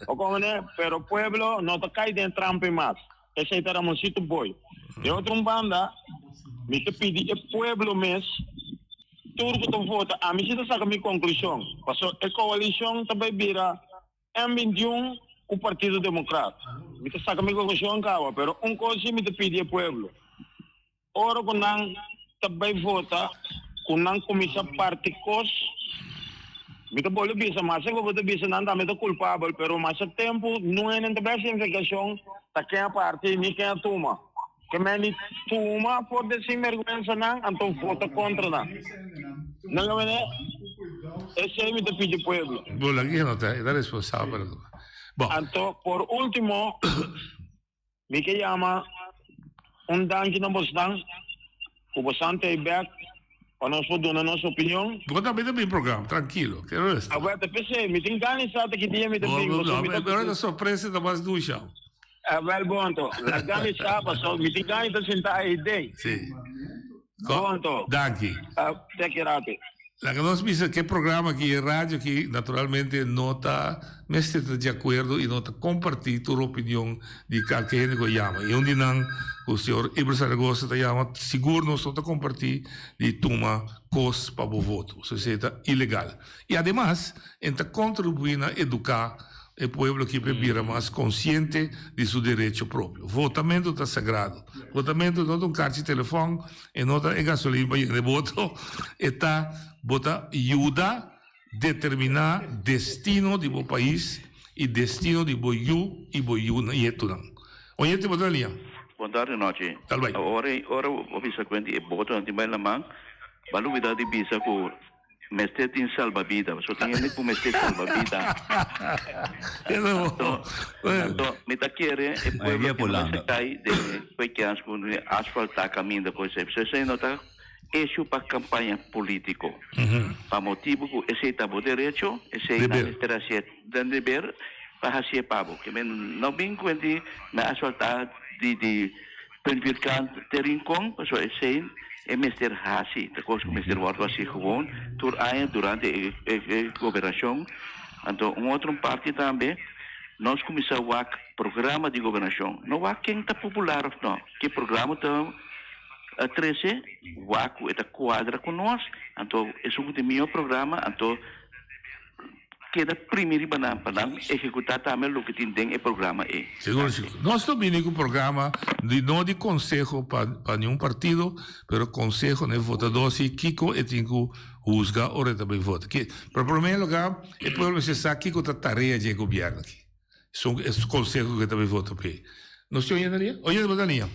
Bo komprendé? Pero pueblo no ta kai den trampa mas. Esei ta Ramoncito Boy. De otro un banda, mi ta pidi e pueblo mes, tur ku ta vota, ami si ta saka mi konklushon, paso e koalishon ta bai bira M 21 ku Partido Demokrat. Mi ta saka mi konklushon kawa, pero un kos si mi ta pidi e pueblo, Ora ku nan ta bai vota, ku nan kuminsá parti kos, mi ta bolbe bisa, masha ku bo ta bisa nan tambe ta kulpabel, pero masha tempu no hende ta bai hasi investigashon ta ken a parti ni ken a tuma. Ke men di tuma for di e sinbergwensanan, anto vota kontra nan. Nan lo mene, esei mi ta pidi pueblo. Bo laga no ta, e ta responsabel. Bon. Anto por ultimo. Mi ke yama un danki na bosnan ku bosan ta ei bek pa nos por duna nos opinion. Bo tambe ta bin programa, trankilo, ke rust. Awor ta p'esei, mi tin gana di sa ta ki dia mi ta bin, pasobra mi ta. Ora ta sorpresa ta mas dushi awe. Awel bon anto, laga mi sa pasobra mi tin gana di ta sinta ei den. Si. Bon anto. Danki. Te ki rato. Laga nos bisa ke programa aki, e radio aki, naturalmente no ta mester ta di akuerdo i no ta kompartí tur opinion di kalke hende ku a yama. I un di nan ku señor Eber Zaragoza ta yama, sigur nos no ta kompartí di tuma kos pa bo voto. So esei ta ilegal. I ademas en ta kontribuí na eduká e pueblo aki pa e bira mas konsiente di su derecho propio. Votamentu ta sagrado. Votamentu no ta un karchi telefòn. E no ta e gasolin pa yena e boto, e ta bo ta yuda determiná destino di bo pais i destino di bo yu i bo yu nietunan. Oyente bo ta na liña. Bon tardi nochi. Tal bai. Ora ora bo bisa kuent di e botonan tin bai laman, bo a lubida di bisa ku Mester tin salbabida, pasobra tin hende ku mester salbabida. Anto, anto mi ta kere e pueblo ku no mester kai den e kens ku asfaltá kaminda ku esei. Pasobra esei no ta hecho pa kampaña polítiko. Pa motibu ku esei ta bo derecho, esei nan mester hasié den deber pa hasié pa bo. Ke men no bin kuenti mi a asfaltá di di Punt Vierkant te Rincon, pasobra esei e mester hasi, ta kos ku mester wòrdu hasi gewoon tur aña durante e e gobernashon. Anto un otro parti tambe nos kuminsá wak programa di gobernashon, no wak ken ta popular òf no, ke programa ta trese, wak ku e ta kuadra ku nos, anto esun ku tin mihó programa anto. Keda primi riba nan pa nan ehekutá tambe loke tin den e programa ei. Sigur sigur. Nos lo bini ku programa di no di konseho pa pa niun partido, pero konseho na e votadó si kiko e tin ku husga ora e ta bai vota. Ke, pero promé lugá e pueblo mester sa kiko ta tarea dje gobièrnu aki. Esun e konseho ku e ta bai vota p'e. Nos tin oyente alia? Oyente bo ta alia?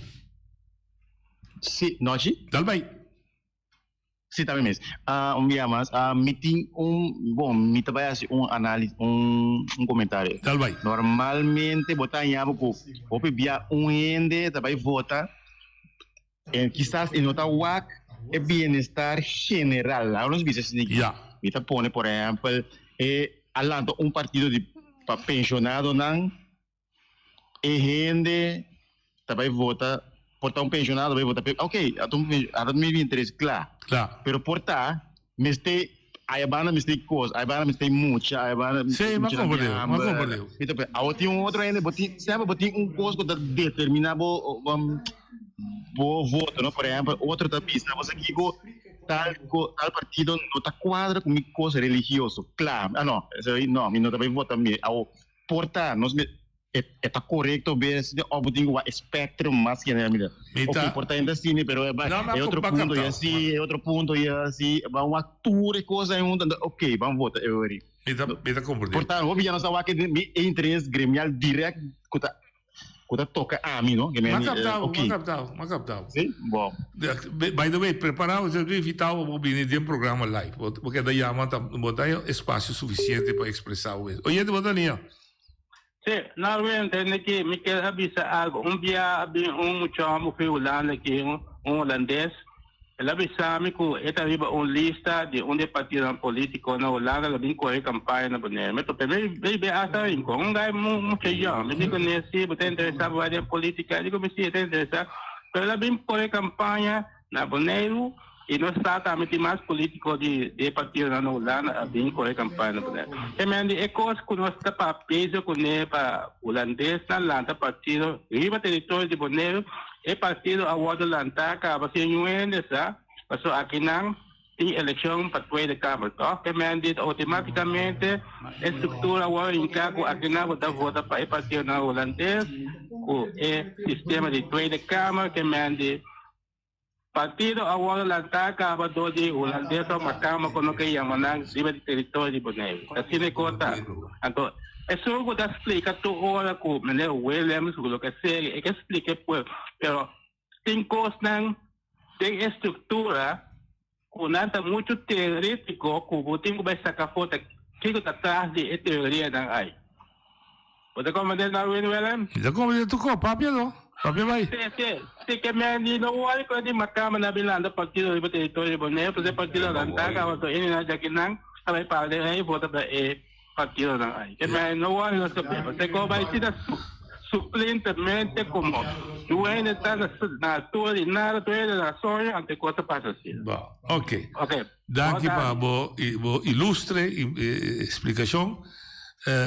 Si, nochi. Dal bai. Sí, tambe mes. Ah, un bia mas. Ah, mi tin un, bon, mi ta bai hasi un análisis, un, un comentario. Dal bai. Normalmente bo ta haña bo ku hopi bia un hende ta bai vota en kisas e no ta wak e bienestar general. Laga nos bisa asina aki. Ja. Mi ta pone por ehèmpel e a lanta un partido di pa penshonadonan. E hende ta bai vota, por ta un pensionado bai vota p'e, ok, a ta un ata mi interes kla. Kla. Pero por ta mester Aya banda mi stay kos, aya banda mi stay mucha, aya banda Sí, ma comprende, ma comprende. Mi ta awo tin un otro hende, bo tin, semper bo tin un kos ku ta determina bo um, bo voto, no? Por ehempel, otro ta bisa bo sa kiko tal ko, tal partido no ta kuadra ku mi kos religioso. Kla, ah no, esei no, mi no ta bai vota mi. Awo por ta, nos me E e ta korekto bes de òf bo tin ku wak e spectrum mas general mira. Mi Ok, ta por ta hende asina pero e bai No, mi e a otro a punto kaptau. i asi, e otro punto i asi, ban wak tur e kosnan huntu anto ok ban vota e ori. Mi ta mi ta komprendé. Por ta hopi ya nos ta wak e mi e interes gremial dirèkt ku ta ku ta toka ami no, ke Mi a men kaptau, ok. mi a kaptau, mi a kaptau. Si? Bon. By the way, prepará bo ta invitá bo pa bini den programa live. Bo bo keda yama ta bo ta haña espasio sufisiente pa ekspresá bo mes. Oyente bo ta nia. Sí, Norwin, tende ki mi kier a bisa algo. Un bia a bin un muchacho fi Hulanda aki, un hulandes. El a bisa mi ku e ta riba un lista di un di e partidonan politico na Hulanda, el a bin kore kampaña na Bonaire. Mi tope, mi mi hasta rincon, un guy mucha yòn. Mi di kuné, si bo ta interesá bo bai den politica? El di ku mi si, e ta interesá. Pero el a bin kore kampaña Na Boneiru y nos sa tambe tin mas politico di e partidonan na Hulanda a bin coge campaña na Boneiru. Te men di e cos cu nos ta pa bezig cune pa Hulandesnan lanta partido riba teritorio di Boneiru, e partido a wordo lanta caba sin niun hende sa, pasobra akinan tin eleccion pa Tweede Kamer toch? Te men di automaticamente e structura a wordo hinca cu akinan bo ta vota pa e partidonan Hulandes cu e sistema di Tweede Kamer, te men di Partido a wòrdu lantá kaba dor di hulandes òf makamba ku no ke yama nan riba di teritorio di Boneiru. Asina e kos ta. Anto, esun ku ta splika tur ora ku meneer Willems ku loke seri e ke splika e pueblo, pero tin kosnan den e struktura ku nan ta muchu teoretiko ku bo tin ku bai saka for ta kiko ta tras di e teorianan ai. Bo ta komprende Darwin Willem? Mi ta komprende tur kos, papia no, papia bai. Si, si, si ke men di no wòri ku di makamba na bin lanta partido riba teritorio di Boneiru, pasobra e partido nan ta kaba to ini nan djakinan a bai para den ei vota pa e partidonan ai. Ke men no wòri nos ta beba. Se ko bai si ta suplintemente komo duende ta na altura di nada, duende na soño, anto e kos ta pasa asina. Bo, ok. Ok. Danki pa bo bo ilustre splikashon.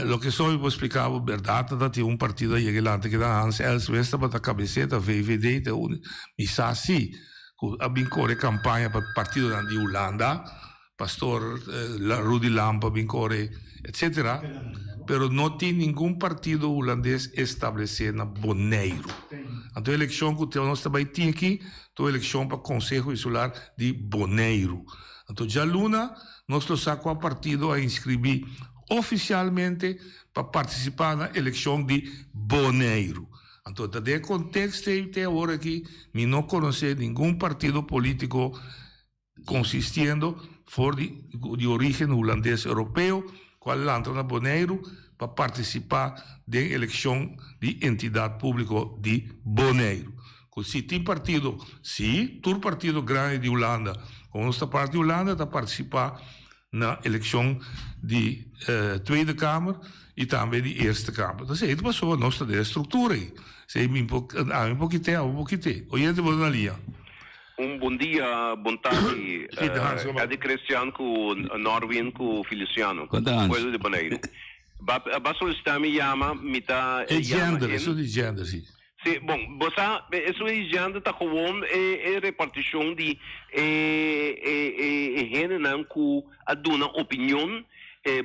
Loke so mi por splika bo bèrdat ta tin un partido a yega elante keda Hans Elswes tabata kabeseta VVD ta un mi sa si ku a bin kore kampaña pa partidonan di Hulanda pastor Rudy Lampe a bin kore etcetera pero no tin ningun partido hulandes establesé na Boneiru. Anto e elekshon ku nos ta bai tin aki Ta un elekshon pa Konseho Insular di Boneiru. Anto djaluna nos lo sa kua partido a inskribí ofisialmente pa partisipá na elekshon di Boneiru. Anto ta den e konteksto ei te awor aki mi no konosé ningun partido polítiko konsistiendo for di di orígen hulandes europeo ku a lanta na Boneiru pa partisipá den elekshon di entidat públiko di Boneiru. Ku si tin partido, si, tur partido grandi di Hulanda, komo nos ta parti di Hulanda, ta partisipá na elekshon di Tweede Kamer i tambe di Eerste Kamer. Ta esei ta pasobra nos ta den e struktura ei. Esei mi por, ami por kit'é, abo por kit'é. Oyente bo ta na liña. Un bon dia, bon tardi, Eddy Christian ku Norwin ku Feliciano, pueblo di Boneiru. Ba ba solisitá mi yama, mi ta E yama gender, en. esun di gender, si. Si, bon, bo sa, esun di gender ta gewoon e e repartishon di e e e hendenan ku a duna opinion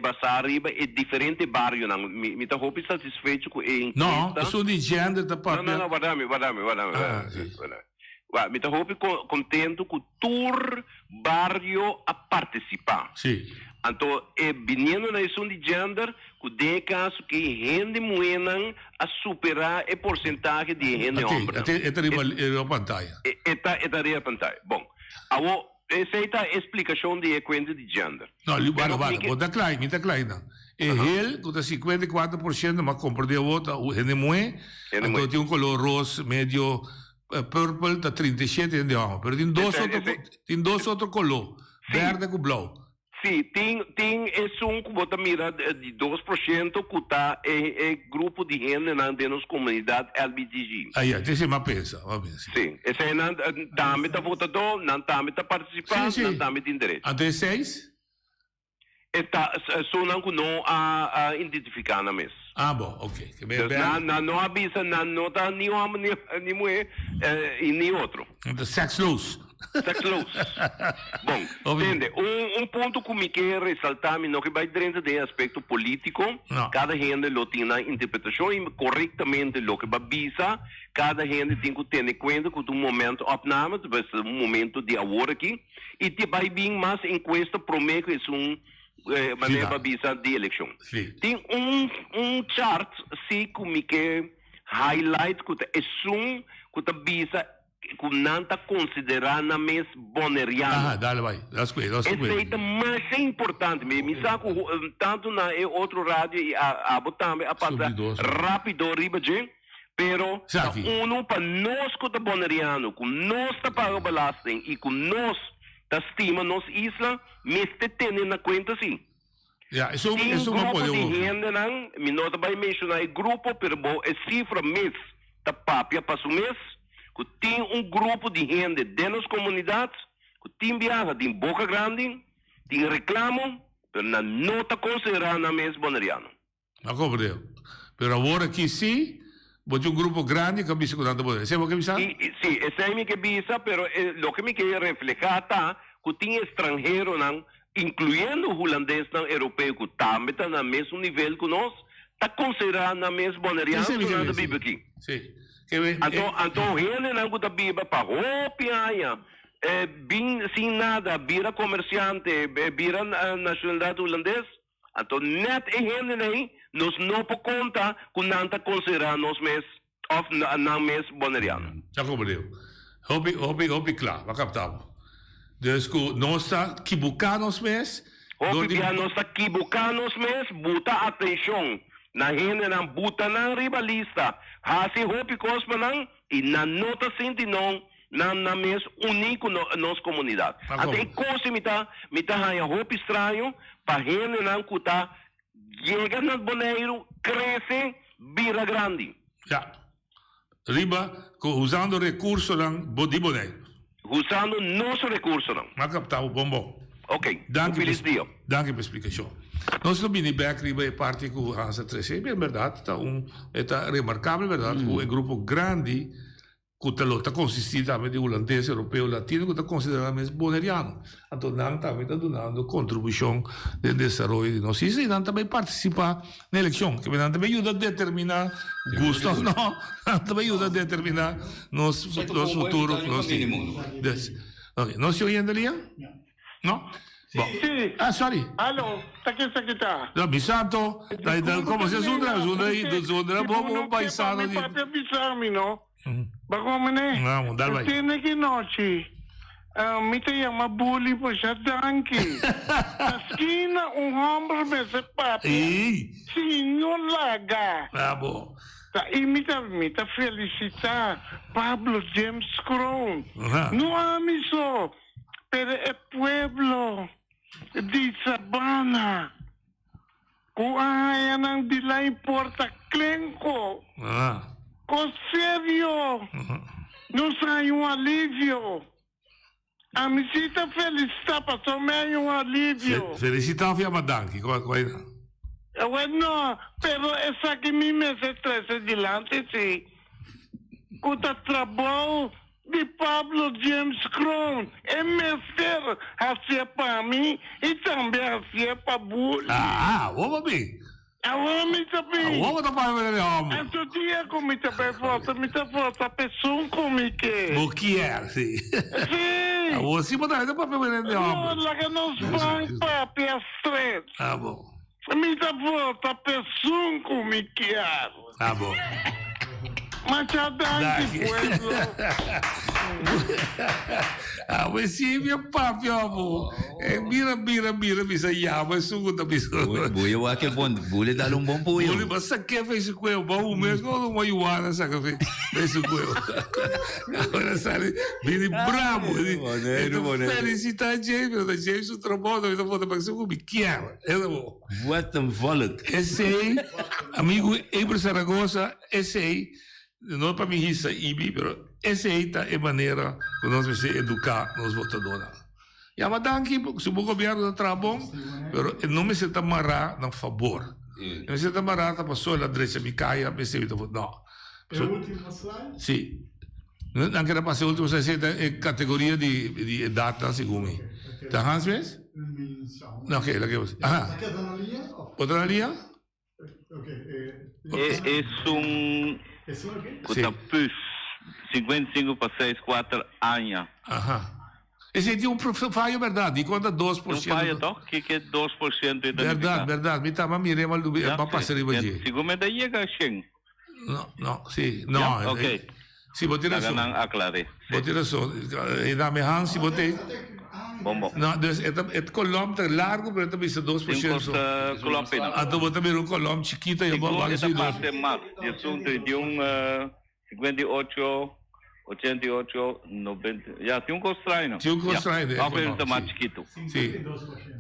basá riba e diferente barionan. Mi mi ta hopi satisfecho ku e No, enkuesta. esun di gender ta No, papia. no, no, warda mi, warda mi, warda mi, Ah, si. warda mi. Wak, mi ta hopi contento cu tur bario a participa. Sí. Anto e biniendo na esun di gender, cu den e caso ki hende muhenan a supera e porcentahe di e hende Ate, hombernan. ate, e ta riba, riba pantaya. E, e ta, e ta riba pantaya. Bon. Awo, esey ta e splicacion di e cuenta di gender. No, li, Pero warda, warda. mi ke. Bo ta klaai, mi ta klaai nan. E hel, ku ta 54%, m'a comprende awor, ta hende muhe. Hende Anto muhe. tin un color ros medio Purple ta 37 hende hòmber, pero tin dos otro tin dos otro koló, bèrdè ku blou. Sí, tin tin esun ku bo ta mira di 2% ku ta e e grupo di hendenan den nos komunidat LBTG. Ah ya, esei m'a pensa, m'a pensa. Sí, eseinan tambe ta votadó, nan tambe ta partisipá, nan tambe tin derecho. Anto e seis? E ta esunnan ku no a a identifiká nan mes. Ah bo, ok. Ke Dus nan nan no a bisa nan no ta ni hòmber ni ni muhé i ni otro. Nan ta seksloos. Seksloos. Bon, tende, un un punto ku mi ke resaltá, mi no ke bai drenta den e aspekto polítiko, kada hende lo tin nan interpretashon i korektamente loke bo a bisa, kada hende tin ku tene kuenta ku ta un momentopname, ta un momento di awor aki. I te bai bin mas enkuesta promé ku esun manera pa bisa di elekshon. Tin un un chart si ku mi ke highlight ku ta esun ku ta bisa ku nan ta konsiderá nan mes boneriano. Aha, dale bai. Las kue, las kue. Esei ta masha importante. Mi mi sa ku tantu na e otro radio i abo tambe a pasa rápido riba dje. Pero ta unu pa nos ku ta boneriano, ku nos ta paga belasting i ku nos ta stima nos isla, mester tene na kuenta si. Tin grupo di hendenan, mi no ta bai menshoná e grupo, pero bo e sifra mes ta papia pa su mes, ku tin un grupo di hende den nos komunidat ku tin biaha tin boka grandi, tin reklamo, pero nan no ta konsiderá nan mes boneriano. A comprende. Pero awor aki si, bo tin un grupo grandi ku a bisa ku nan ta boneriano. Esei bo ke bisa? I, si, esei mi ke bisa, pero e loke mi ke reflehá ta ku tin estranheronan, inkluyendo hulandesnan europeo ku tambe ta na mesun nivel ku nos, ta konsiderá nan mes boneriano Esei mi ku ke nan ta bisa, biba aki. si. Ke we, Anto, e. anto hendenan ku ta biba pa hopi aña, bin sin nada, bira komersiante, bira nashonalidat hulandes, Anto net e hendenan ei nos no por konta ku nan ta konsiderá nos mes òf nan mes boneriano. Ya komprendé. Hopi, hopi, hopi kla. Bo a kapta bo. Dus ku nos ta kibuká nos mes dor Hopi di. bia nos ta kibuká nos mes, buta atenshon na hendenan, buta nan riba lista, hasi hopi kos pa nan i nan no ta sinti non nan nan mes uní ku nos komunidat. Anto e kos ei mi ta mi ta haña hopi straño pa hendenan ku ta yega na Boneiru, krese, bira grandi. Ya. Riba ku usando rekursonan di Boneiru. Usando nos rekursonan. M'a kapta bo bon bon. Ok. Un felis dia. Danki pa e splikashon. Nos lo bini bek riba e parti ku Hans a trese. En bèrdat ta un e ta remarkabel bèrdat ku e grupo grandi ku ta lo ta konsistí tambe di hulandes, europeo, latino ku ta konsiderá nan mes boneriano. Anto nan tambe ta dunando kontribushon den desaroyo di nos isla i nan ta bai partisipá na elekshon. Kebe nan ta bai yuda determiná, gusta òf no, nan ta bai yuda determiná nos nos futuro ku nos tin. Dus, oke, nos tin oyente lia? No? Bon. Sí. Ah, sorry. Alo, ta ken sa ki ta? No, mi santo, ta, ta, como se zundra, zundra, zundra bo, bo paisano di. Mi papia bisa mi, no? Ba como ne? Vamos, dal bai. Tene ki nochi. Uh, mi ta yama Bully masha danki. Na skina un homber mester papia. Ei. Si no laga. Ah, bo. Ta i mi ta mi ta felicita Pablo James Kroon. Aha. No ami so. Pero e pueblo di Sabana ku a haña nan di la importa klenko. Kos serio. Nos haña un alivio. Ami si ta felisitá pasobra mi haña un alivio. Felisitá of yama danki? Kua kua e? Bueno, pero esaki mi mester trese dilanti si. Ku ta trabou Di Pablo James Kroon, E mester hacié pa mi y tambe hacié pa Bully. Ah, awor bo bin. Awor mi ta bin. Awor bo ta papia manera di homber. Anto dia cu mi ta bay vota, mi ta vota pa esun cu mi ke. Bo kier, si. Si. Awor si bo ta papia manera di homber. No, laga nos ban papia straight. Ah, bo. Mi ta vota pa esun cu mi kier. Ah bo. Masha danki pueblo. Awe si mi a papia bo. E mira mira mira bisa yama esun ku ta bisa. Boe wak e bon, bule dal un bon puyo. Bule ba sake fe su kueo, ba un mes kono un marihuana saka fe fe su kueo. Ahora sali bini bravo. Felicita James, pero ta James su trabou, ta vota pa esun ku mi kier. Esa bo. Wat een volk. Esey, amigo Eber Zaragoza, esey, no pa mi hisa Ibi, pero esey ta e manera cu nos mester educa nos votadornan. Yama danki si bo gobierno ta traha bon, pero e no mester ta mará na fabor. E mester ta mará ta paso el a drecha mi kaya, mester mi ta vota. No. E ultimo slide? Si. Nan keda pasa e ultimo slide, esei ta e kategoria di di edatnan segun mi. Ta Hans mes? No, oke, laga e bos. Aha. Ta keda na liña of? Bo ta na liña? E esun ku ta pus 55 pa 6 kuater aña. Aha. Esei tin un fayo berdad, di konta dos por ciento. Un fayo toch? Kiko 2% e ta nifiká? Berdad, berdad. Mi taba mir'é ma lubi, ma pasa riba dje. Sigur mi ta yega shen. No, no, si, no. Ya, ok. Si, bo tin rason. Laga nan aklar'é. Bo tin rason. E dame Hans, si bo te. Bon, bon. No, dus e ta, e kolòm ta largu, pero e ta bisa 2%. Tin kos kolòm p'e nan. Anto bo ta mira un kolòm chikito i bo wak si dos. Sigur e ta parse mas. Diesun, 31, 58, 88, 90, ya, tin un kos straño. Tin un kos straño den e kolòm, si. Òf e ta mas chikitu. Si,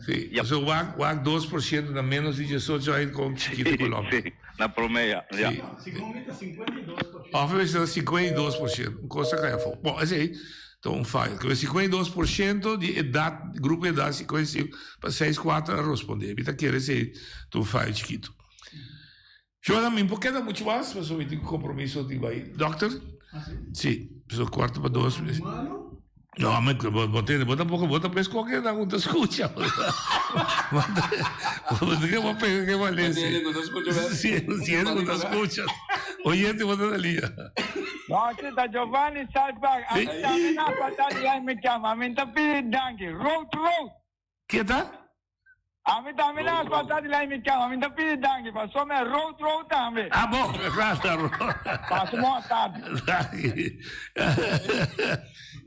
si. Pasobra wak, wak 2% na ménos di diesocho aña kon chikito e kolòm. Si, na promé ya, ya. Si. Òf e mester ta 52%, un kos a kai afó. Bon, esei ta un fayo. Ke 52% di edat, grupo di edat 55 pa 64 a rospondé. Mi ta kere esei ta un fayo chikitu. Joana, mi por keda mucho mas, pasobra mi tin compromiso di bai dokter. Si, pasobra cuarto pa dos. No, mi, bo, bo tende, bo tampoco, bo ta pes coge na un ta scucha. Bo ta ke bo pega ke malesi. Si, si, bo ta scucha. Oyente, bo ta na lia. No, si ta Giovanni Salzberg. A mi tambe na falta di ai mi chama. A mi ta pidi danki. Road, road. Ke ta? Ami tambe na pasa di lai mi cama, mi ta pidi danki paso mi a road road tambe. Ah bon, claro ta road. Paso mo tardi. Danki.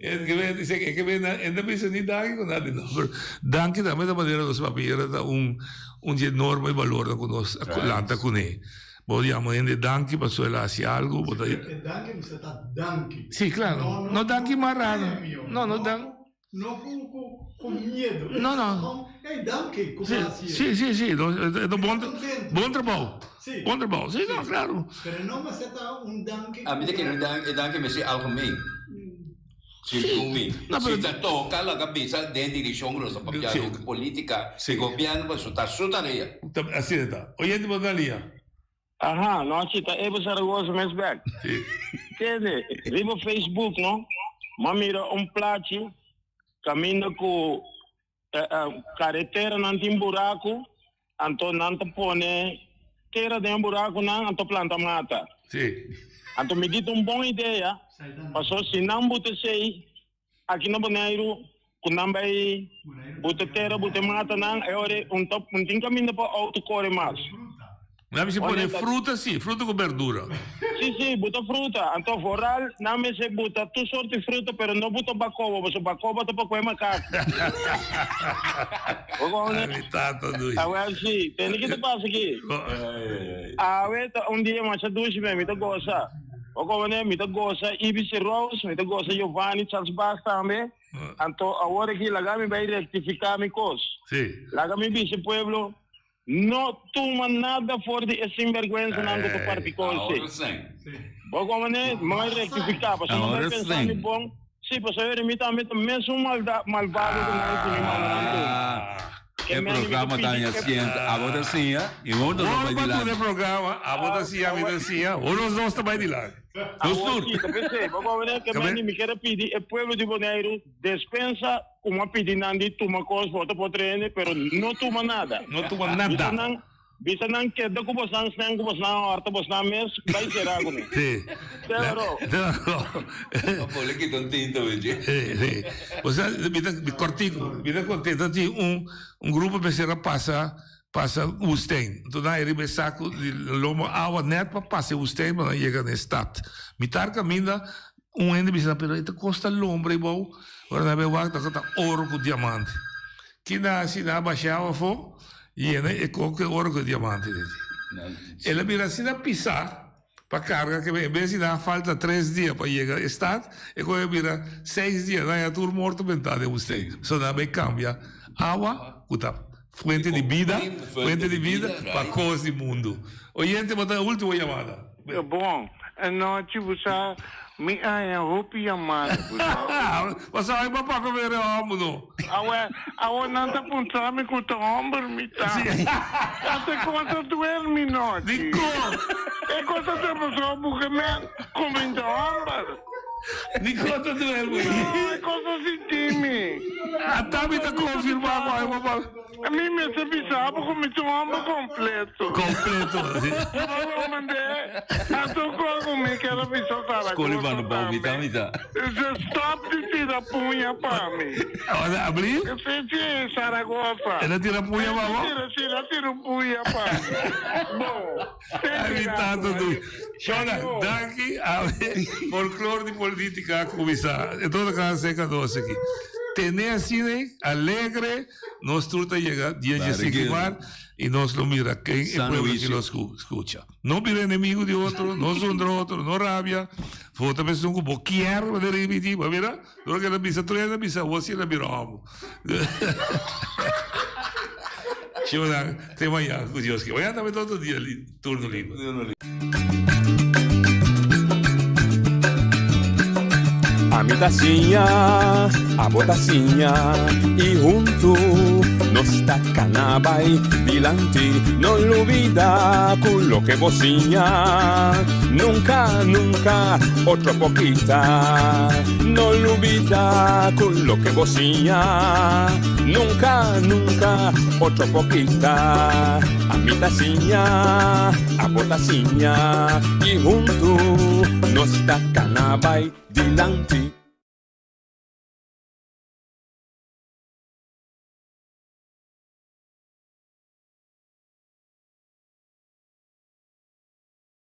E ke ben, e ke ben, e ta bisa ni danki ku nada no, pero danki tambe ta manera nos papia era ta un un di e norma i balornan ku nos a lanta kuné. Bo yama hende danki pasobra el a hasi algu, bo ta. E danki mester ta danki. Si, claro. No danki marado. No, no danki. No ku ku ku miedu. No, no. Hey, danki ku bo hasi. Si, si, si. No, bon, bon trabou. Si. Bon trabou. Si, no, claro. Pero no mester ta un danki. A mi ta kere un e danki mester algemeen. Segun mi. Si ta toka laga bisa den direkshon ku nos ta papia di politika di gobièrnu pasobra ta su tarea. Asina ta. Oyente bo ta lia. Aha, no si ta Evo Zaragoza mes bek. Kende, riba Facebook no, m'a mira un plachi kaminda ku kareteranan tin buraku, anto nan ta pone tera den e burakunan anto planta mata. Anto mi di ta un bon idea, paso si nan buta esei Aki na Boneiru ku nan bai buta tera buta matanan e ora un ta un tin kaminda pa outo kore mas. Nan mester pone fruta si, fruta ku berdura. Si si, buta fruta. Anto vooral nan mester buta tur sorti fruta pero no buta bakoba pasobra bakoba ta pa koe makaku. Bo kono? Ay mi tata dushi. Awel si, tende ki ta pasa aki. Awe ta un dia masha dushi men, mi ta gosa. Bo kono mi ta gosa Ibis Rose, mi ta gosa Giovanni Salsbach tambe. Anto awor aki laga mi bai rectifica mi cos. Sí. Laga mi bisa e pueblo, no tuma nada for di e sinberguensanan cu ta parti cos ei. Bo kono mi bai rectifica, pasobra mi bai pensa mi bon. Sí, pasobra mi tambe ta mesun malvado cu nan cu mi manda nan tuma. E programa ta haña siente. Abo ta siña y hunto nos bai dilanti. E programa, abo ta siña, mi ta siña, o nos dos ta bai dilanti. Nos tur. Awor sí, ta p'esei. Bo kono ke meni mi kier a pidi e pueblo di Boneiru despensa ku mi a pidi nan di tuma kos for otro por trene, pero no tuma nada. No tuma nada. Bisa nan, bisa nan keda ku bosnan snen ku bosnan a hòrta bosnan mes bai sera ku mi. Sí. Seguro. Pa pone kita un tinta wet'e. Sí, sí. Osea, mi ta kòrtiku, mi ta kontento tin un un grupo mester a pasa pasa woestijn. Enton nan a riba e saku di lomo awa nèt pa pasa e woestijn pa nan yega na e stat. Mitar kaminda un hende bisa nan pero e ta kosta lombra ei bou. Ora nan a bai wak ta ta oro ku diamante. Kina hasi nan a basha awa afó yena e koko e oro ku e diamante den dje. El a bira asina pisá. Pa carga ke en bes di nan falta tres dia pa yega e stad, e koe a bira seis dia, nan ya tur morto bentá den woestijn. So nan bay cambia awa cu ta fuente di bida, fuente di bida, pa cos di mundo. Oyente, bo ta e ultimo yamada. Bon, anochi bo sa mi haña hopi yamada bo sa. Bo sa bo pa come re homber no. Awe, awo nan ta puntra mi cu ta homber mi ta. Ata e cos ta duel mi nochi. Dicon? E cos ta duel pasobra bo ke men cu mi ta homber. Dicon ta duel bo? No, e cos ta sinti mi. Ata mi ta confirma cu ay bo pa. Mi mester bisa bo ku mi ta un homber kompleto. Kompleto. No lo mandé. Anto kon ku mi ker a bisa Zaragoza Skoli mano bou mita mita. Dice stop di tira puña pa mi. Ora abri? Si si Zaragoza. El a tira puña pa bo? Si el a tira un puña pa mi. Bo. Ay mi tata du. Shona, danki. Awe folklor di politica a cuminsa. E todo cas seca nos aki. Tene asina alegre. Nos tur ta yega dia dje sigi mar y nos lo mira ken e pueblo aki lo scucha. No bira enemigo di otro, no zundra otro, no rabia. Vota pa esun cu bo kier pa ta ripiti. Bo mira, dor cu el a bisa tur hende a bisa awor si el a bira homo. Shionan, te mañana cu Dios kier. Mañana tambe ta otro dia turno liber. Ami ta siña, abo ta siña y huntu nos ta cana bay dilanti. No lubida cu loke bo siña nunca, nunca otro por kita. No lubida cu loke bo siña nunca, nunca otro por kita. Ami ta siña, abo ta siña y huntu nos ta cana bay dilanti.